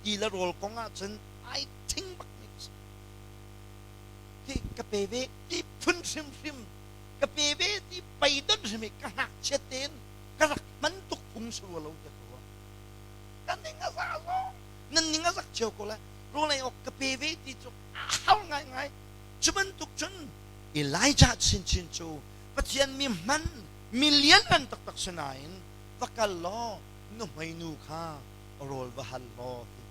ti le rawl kong ah cun ai thing bak mi ka si. Ti ka pe ve ti phun hrimhrim ka pe ve ti pei don hrim i ka ngakchiat tein ka rak hman tuk phung si rua lo tiah ka ruah. Ka ning a za zong nan ning a zak cio ko lai. Rawl ei awk ka pe ve ti cu a har ngaingai. Cu bantuk cun Elijah chinchin cu Pathian mi hman mi lianngan taktak si nain va kal law nuhmei nu kha rawl va hal law ti.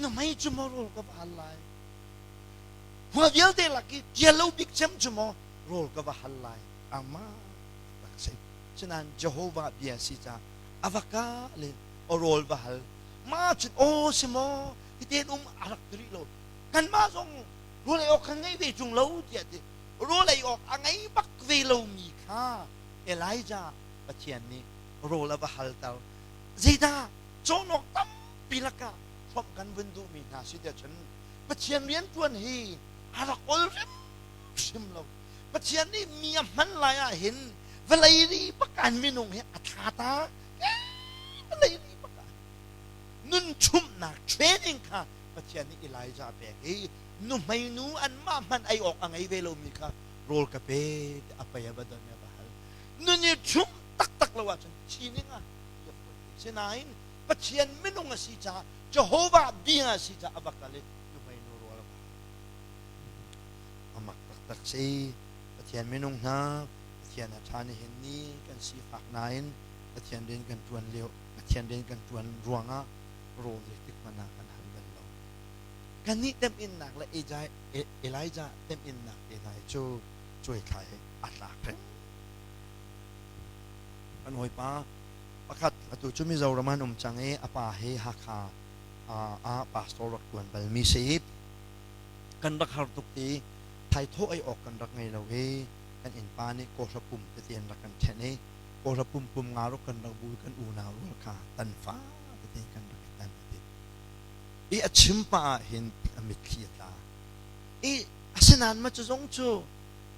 Nuhmei cu maw rawl ka va hal lai? Khua vialte lak i ṭial lo bik cem cu maw rawl ka va hal lai? Amah tak si. Sinain Jehovah bia si caah a va ka le rawl va hal. Mah cun aw si maw hiten um a rak ti rih lo. Kanmah zong rawl ei awk kan ngei ve ṭung lo tiah ti. Rawl ei awk a ngei bak ve lomi kha Elijah Pathian nih rawl a va halter. Zeidah cawn awk tampi lakah hrawmh kan vun duhmi hna si tiah cun Pathian rianṭuan hi a rak ol hrimhrim lo. Pathian nih mi a hman lai ah hin vawlei ri bak an minung hi a thla ta vawlei ri bak ah nun chumhnak training kha Pathian nih Elijah a pek i nuhmei nu anmah hmanh ei awk a ngei ve lomi kha rawl ka pe a pei a va don a va hal. Nun i chumh taktak lo ahcun thi ning ah sinain Pathian minung a si caah Jehovah bia a si caah a va kal i nuhmei nu rawl a va hal. A mak taktak si. Pathian minung hna Pathian a ṭha nihin ni kan sifak nain Pathian rian kan ṭuan lio Pathian rian kan ṭuan ruangah rawl zeitik hmanh ah kan hal bal lo. Kannih temhinnak le Elijah temhinnak te hna hi cu cuaithlai a tlak reng. Kan hawipa pakhat atu cu Mizoram an um cang i a pa hi Hakha ah pastor rak ṭuan balmi si. Kan rak har tuk i thaithawh ei awk kan rak ngei lo i kan innpa nih kawhra pum tete an rak kan ṭhenh i kawhra pum pum nga ruk kan rak bu i kan unau rual kha tan fa tete kan rak i tan a ti. I a chim pah ah hin a mitthli a tla. I asinain ma cu zong cu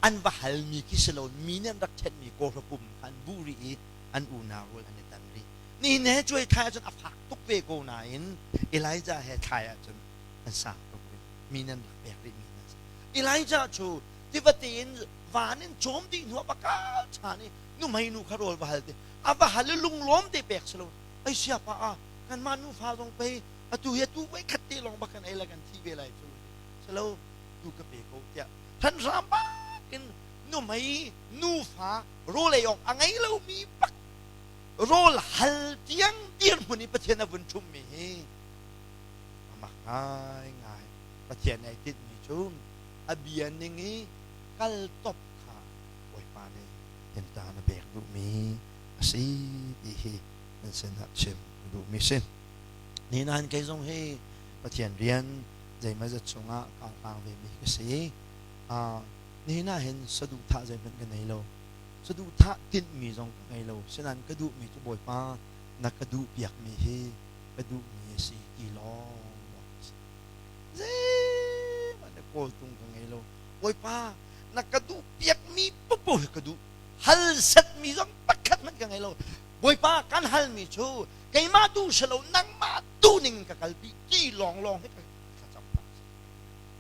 an va halmi khi si lo mi nih an rak ṭhenhmi kawhra pum kha an buh rih i an unau rual an i tan rih. Nihin he cuai thlai ahcun a fak tuk ve ko nain Elijah he thlai ahcun an sang tuk rih. Mi nih an rak pek rihmi hna a si. Elijah cu tivate in van in cawm dih hnu ah va kal ṭhan i nuhmei nu kha rawl va hal ti. A va hal i lunglawm te pek si lo. Ai siapa ah kanmah nufa zong pei atu hi atu voi khat te lawng bak kan ei le kan thi ve lai cu. Si lo tu ka pe ko tiah thanhram bak in nuhmei nufa rawl ei awk a ngei lomi bak rawl hal tiang dirhmun i Pathian a vun ṭhummi hi a mak ngaingai. Pathian ai tinhmi cu a bia ning i kal top kha Bawipa nih tinṭan a pek duhmi a si ti hi nan sinah chim ka duhmi si. Nihin kei zong hi Pathian rian zeimawzat chungah kaa hlang vemi ka si. Nihin ah hin saduhthah zeihmanh ka nei lo. Saduhthah tinhmi zong ka ngei lo. Sinain ka duhmi cu Bawipa na ka duhpiakmi hi ka duhmi a si ti lawng lawng a si. Zeihmanh na kawltung ka ngei lo. Bawipa na ka duhpiakmi paohpaoh hi ka duh. Hal setmi zong pakhat hmanh ka ngei lo. Bawipa kan halmi cu keimah duh si lo nangmah duh ning in ka kalpi ti lawnglawng hi ka thlacam hna.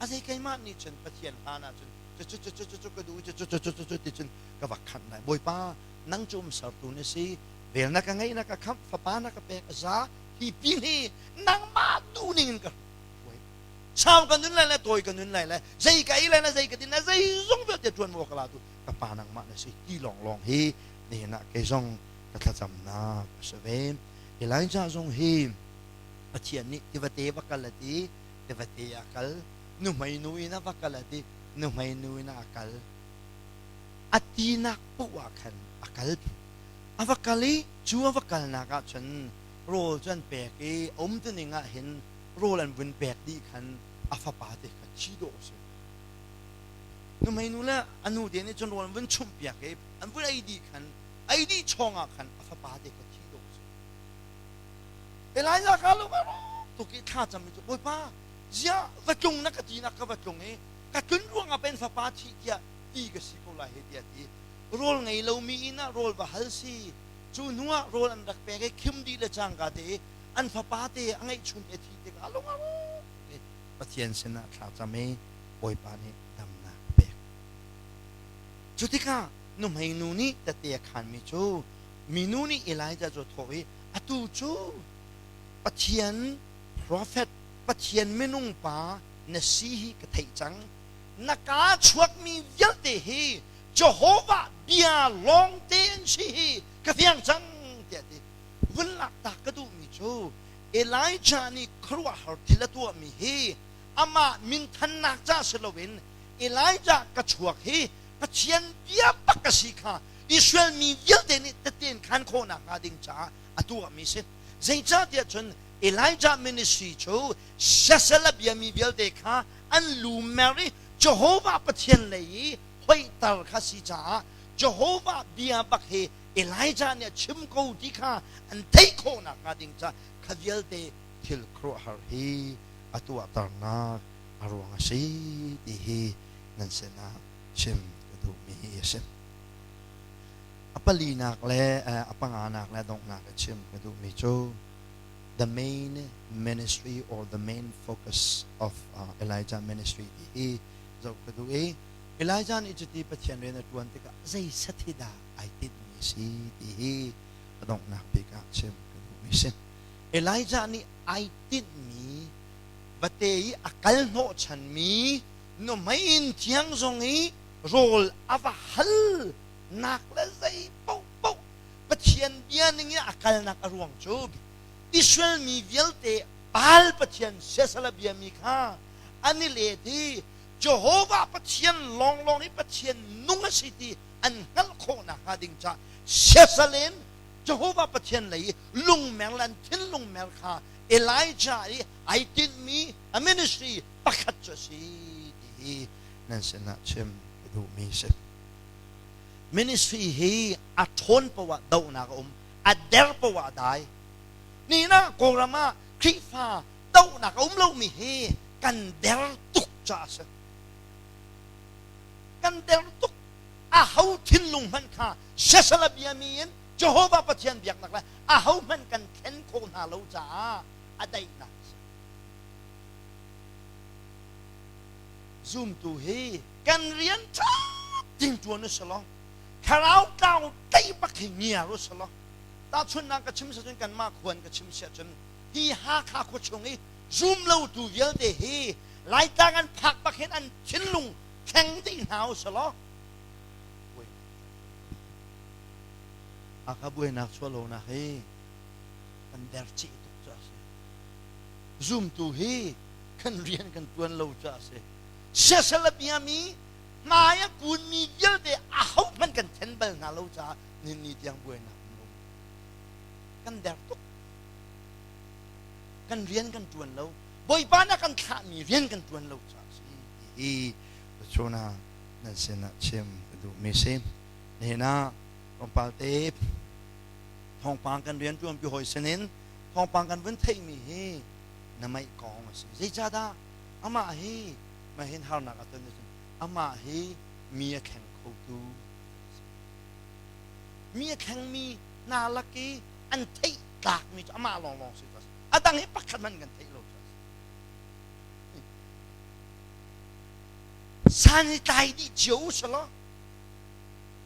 A zei keimah nih cun Pathian hlan ah cun cu cu cu cu cu ka duh cu cu cu cu cu ti cun ka va khanh lai. Bawipa nang cu um sertu na si vel na ka ngeih na ka khamh fapa na ka pek a za hi pin hi nangmah duh ning in ka hruai. Sau ka nun lai le tawi ka nun lai le zei ka ei lai le zei ka din lai zei zong vialte ṭuan maw ka la tu ka pa nangmah na si ti lawnglawng hi nihin ah kei zong ka thlacamnak a si ve. Elijah zong hi Pathian nih tivate va kal a ti tivate a kal nuhmei nu in a va kal a ti nuhmei nu in a kal a tinak paoh ah khan a kal a va kal i cu a va kalnak ah cun rawl cu an pek i a umtuning ah hin rawl an vun pek dih khan a fapa te kha thi dawh a si nuhmei nu le a nu te nih cun rawl an vun chumhpiak i an vun ei dih khan ei dih chawng ah khan a fapa te kha thi dawh a si Elijah ka lung a rawk tuk i thla cam mi cu Bawipa ziah va tlung na ka ti nak ka va tlung i. Ka tlun ruangah pen fapa thih tiah ti ka si ko lai he tiah ti. Rawl ngei lomi inn ah rawl va hal si. Cu hnu ah rawl an rak pek i khim dih le cangka te i an fapa te a ngeihchun te thi tikah lung a rawk i Pathian sinah thla cam i Bawipa nih damnak a pek. Cu tikah nuhmei nu nih tette a khaanmi cu minu nih Elijah cu a thawh i atu cu Pathian profet Pathian minung pa na si hi ka theih cang. Na kaa chuakmi vialte hi Jehovah bia lawngte an si hi ka fiang cang tiah a ti. Vun lak ta ka duhmi cu Elijah nih khuaruahhar thil a tuahmi hi amah minthannak ca si loin Elijah ka chuak hi Pathian bia bak a si kha Israel mi vialte nih tette in khan khawhnak hnga ding caah a tuahmi si. Zeicahtiah cun Elijah ministry cu siasal a biami vialte kha an lu mer i Jehovah Pathian lei i hoihter kha si caah Jehovah bia bak hi Elijah nih a chim ko ti kha an theih khawhnak hnga ding caah kha vialte thil khuaruahhar hi a tuahternak a ruang a si ti hi nan sinah chim ka duhmi a si. A palinak le a panganak le a donghnak i chim ka duhmi cu the main ministry or the main focus of Elijah ministry ti hi zoh ka duh i Elijah nih cuti Pathian rian a ṭuan tikah zei set hi dah ai tinhmi a si ti hi a donghnak bik ah chim ka duhmi a si. Elijah nih ai tinhmi vate i a kal hnawhchanmi nuhmei inn thiang zong i rawl a va hal nak le zei paohpaoh Pathian bia ning in a kalnak a ruang cu Israel mi vialte Baal Pathian siasal a biami kha an i let i Jehovah Pathian lawnglawng hi Pathian nung a si ti an hngalh khawh nakhnga ding caah siasal in Jehovah Pathian lei i lungmer le an thinlung mer kha Elijah i ai tinhmi a ministry pakhat cu a si ti hi nan sinah chim ka duhmi a si. Ministry hi a ṭhawn paoh ah dohnak a um, a der paoh ah a dai. Nihin ah Kawlram ah Khrihfa dohnak a um lomi hi kan der tuk caah a si. Kan der tuk. Aho thinlung hmanh kha siasal a biami in Jehovah Pathian biaknak le aho hmanh kan thlen khawh hna lo caah a daihnak a si. Zumtu hi kan rian ṭha ting ṭuan u selaw thlarau tlau tei bak hi ngiar u selaw tahchunhnak ka chim cun kanmah khuan ka chim siah cun hi Hakha khua chung i zum lotu vialte hi Laitlang an phak bak hin an thinlung thleng dih hna u selaw Hakha buainak chuah lonak hi kan der chih tuk cu a si. Zumtu hi kan rian kan ṭuan lo cu a si. Siasal a biami hmai a kunmi vialte ahohmanh kan then bal hna lo caah nihin ni tiang buainak um lo. Kan der tuk. Kan rian kan ṭuan lo. Bawipa nih a kan thlahmi rian kan ṭuan lo caah a si ti hi tuchun ah nan sinah chim ka duhmi si. Nihin ah tlawmpal te thawngpang kan rian ṭuanpi hawi sinin thawngpang kan vun theihmi hi na meih kong a si. Zeicahdah amah hi mahin harnak a ton ahcun amah hi mi a thleng khotu mi a thlengmi hna lak i an theih tlakmi cu amah lawnglawng si cu a si. A dang hi pakhat hmanh kan theih lo cu a si. San hi tlai dih cio u selaw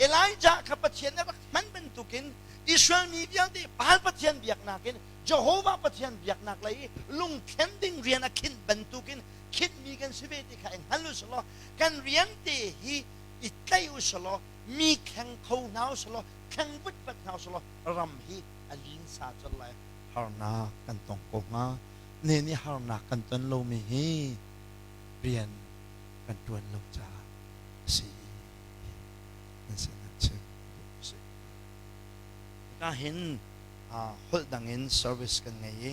Elijah kha Pathian nih a rak hman bantukin Israel mi vialte Baal Pathian biaknak in Jehovah Pathian biaknak lei i lungthlen ding rian a khinh bantukin khinhmi kan si ve ti kha i hngal u selaw kan rian te hi i tlaih u selaw mi thleng kho hna u selaw thleng vutvat hna u selaw ram hi a linsa colh lai. Harnak kan tong ko hnga. Ne nih harnak kan ton lomi hi rian kan ṭuan lo caah a si. Nan sinah chim duh a si. Hika hin holh dang in service kan ngei i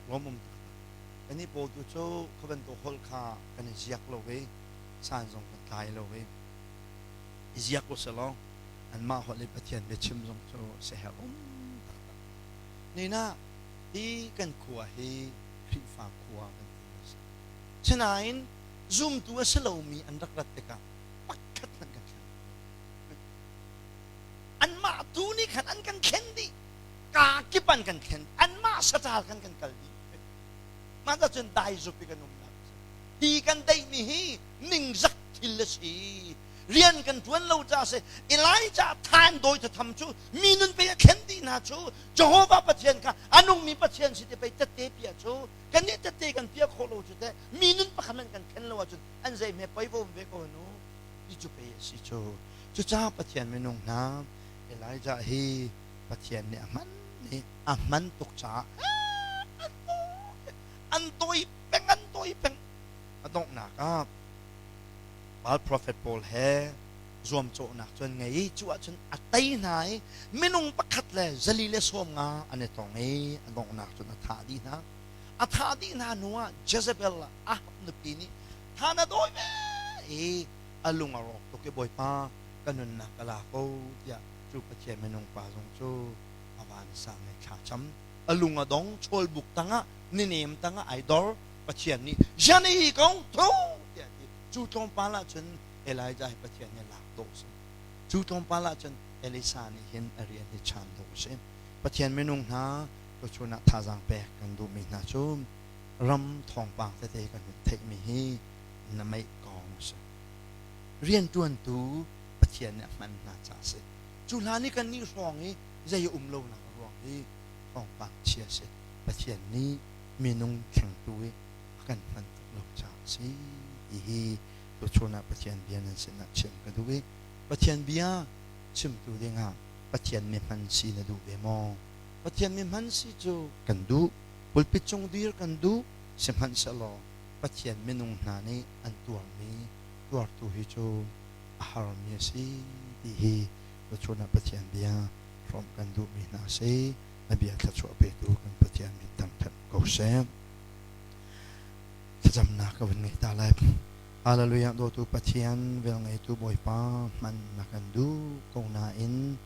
lawmawm taktak. Kannih pawl tu cu kha bantuk holh kha kan i ziak lo i san zong kan tlai lo i i ziak u selaw anmah holh i Pathian biachim zong cu siaherh um taktak. Nina hi kan khua hi Khrihfa khua kan ti a si. Sinain zumtu a si lomi an rak rat tikah pakhat hmanh kan thlen. Anmah tu nih khan an kan thlen dih. Kaa kip an kan thlen. Anmah sacal kan kan kal dih. Mah cun dai zup i kan umnak a si. Hi kan deihmi hi ningzak thil a si. Rian kan ṭuan lo caah a si. Elijah than dawi thatham cu mi nun pei a thlen dih hna cu Jehovah Pathian kha a nungmi Pathian si ti pei tette piah cu kannih tette kan piah khawh lo cu teh mi nun pakhat hmanh kan thlen lo ahcun an zei hme pei va um ve ko nu ti cu pei a si cu. Cucaah Pathian minung hna Elijah hi Pathian nih a hman i a hman tuk caah an dawi peng an dawi peng a donghnak ah Baal prophet pawl he zuamcawhnak cu an ngei i cu ahcun a tei hna i minung pakhat le 490 an i tong i a donghnak cun a thah dih hna. A thah dih hna hnu ah Jezebel Ahab nupi nih tha na dawi ve i a lung a rawk tuk i Bawipa ka nunnak ka la ko tiah cu Pathian minung pa zong cu a vansang i thla cam. A lung a dong chawlbuk tangah ninem tangah ai dor Pathian nih zian hi kong tho tiah ti. Cu tlawmpal ah cun Elijah hi Pathian nih lak dawh a si. Cu tlawmpal ah cun Elisa nih hin a rian hi chaan dawh a si. Pathian minung hna tuchun ah thazaang pek kan duhmi hna cu ram thawngpang tete kan hun theihmi hi na meih kong a si. Rianṭuantu Pathian nih a hman hna caah a si. Cu hlan i kannih hrawng i zei a um lonak a ruang hi thawngpang chia a si. Pathian nih minung thlengtu i a kan hman tuk lo caah a si ti hi tuchun ah Pathian bia nan sinah chim ka duh i Pathian bia chimtu dingah Pathian mihman si na duh ve maw? Pathian mihman si cu kan duh, pulpit cung dir kan duh, sihmanhsehlaw Pathian minung hna nih an tuarmi tuartu hi cu a harmi a si ti hi tuchun ah Pathian bia hrawmh kan duhmi hna a si. A bia thluachuah petu kan Pathian min thangṭhat ko seh. Thlacamnak ka vun ngei ta lai. Hallelujah dawtu Pathian velngeitu Bawipa hman na kan duh ko nain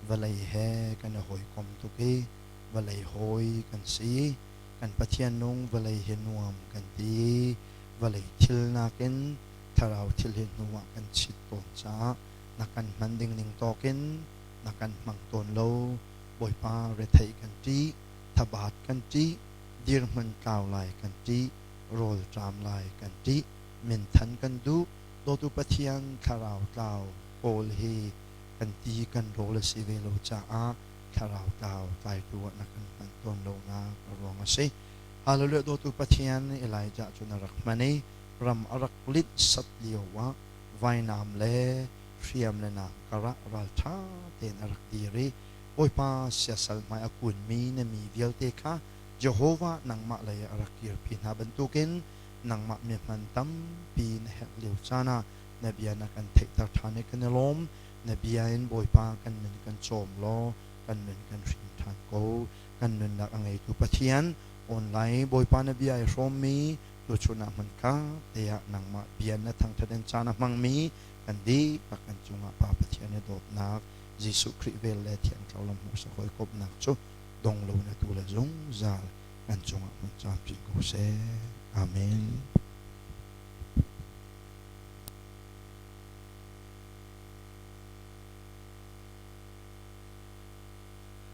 vawlei he kan i hawikom tuk i vawlei hawi kan si. Kan Pathian nung vawlei hi nuam kan ti. Vawlei thil nakin thlarau thil hi hnu ah kan chit tawn caah na kan hman ding ning tawkin na kan hmang tawn lo. Bawipa retheih kan ṭih, thabat kan ṭih, dirhmun tlau lai kan ṭih, rawlṭam lai kan ṭih, minthan kan duh, dawtu Pathian thlarau tlau kawl hi kan ti kan rawl a si ve lo caah thlarau tlau tlaitu ah na kan hman tawn lonak a ruang a si. Hallelujah dawtu Pathian Elijah cu na rak hman i ram a rak linh sat lio ah vainam le hriam le naam karah ralṭha tein a rak dir i Bawipa siasal hmai a kunmi na mi vialte kha Jehovah nangmah lei ah a rak kirpi hna bantukin nangmah mihman tampi na herh lio caan ah na bia na kan theihter ṭhan i kan i lawm. Na bia in Bawipa kan nun kan cawm law kan nun kan hrim ṭhan ko. Kan nunnak a ngeitu Pathian, online Bawipa na bia i hrawmmi tuchun ah hmunkhat te ah nangmah bia na thangṭhat in caan a hmangmi kan dihlak kan cungah Pa Pathian i dawtnak Jesuh Khrih vel le Thiang Thlarau lam hmuhsak hawikomhnak cu dong lo na tu le zungzal kan cungah hmun camcin ko seh. Amen.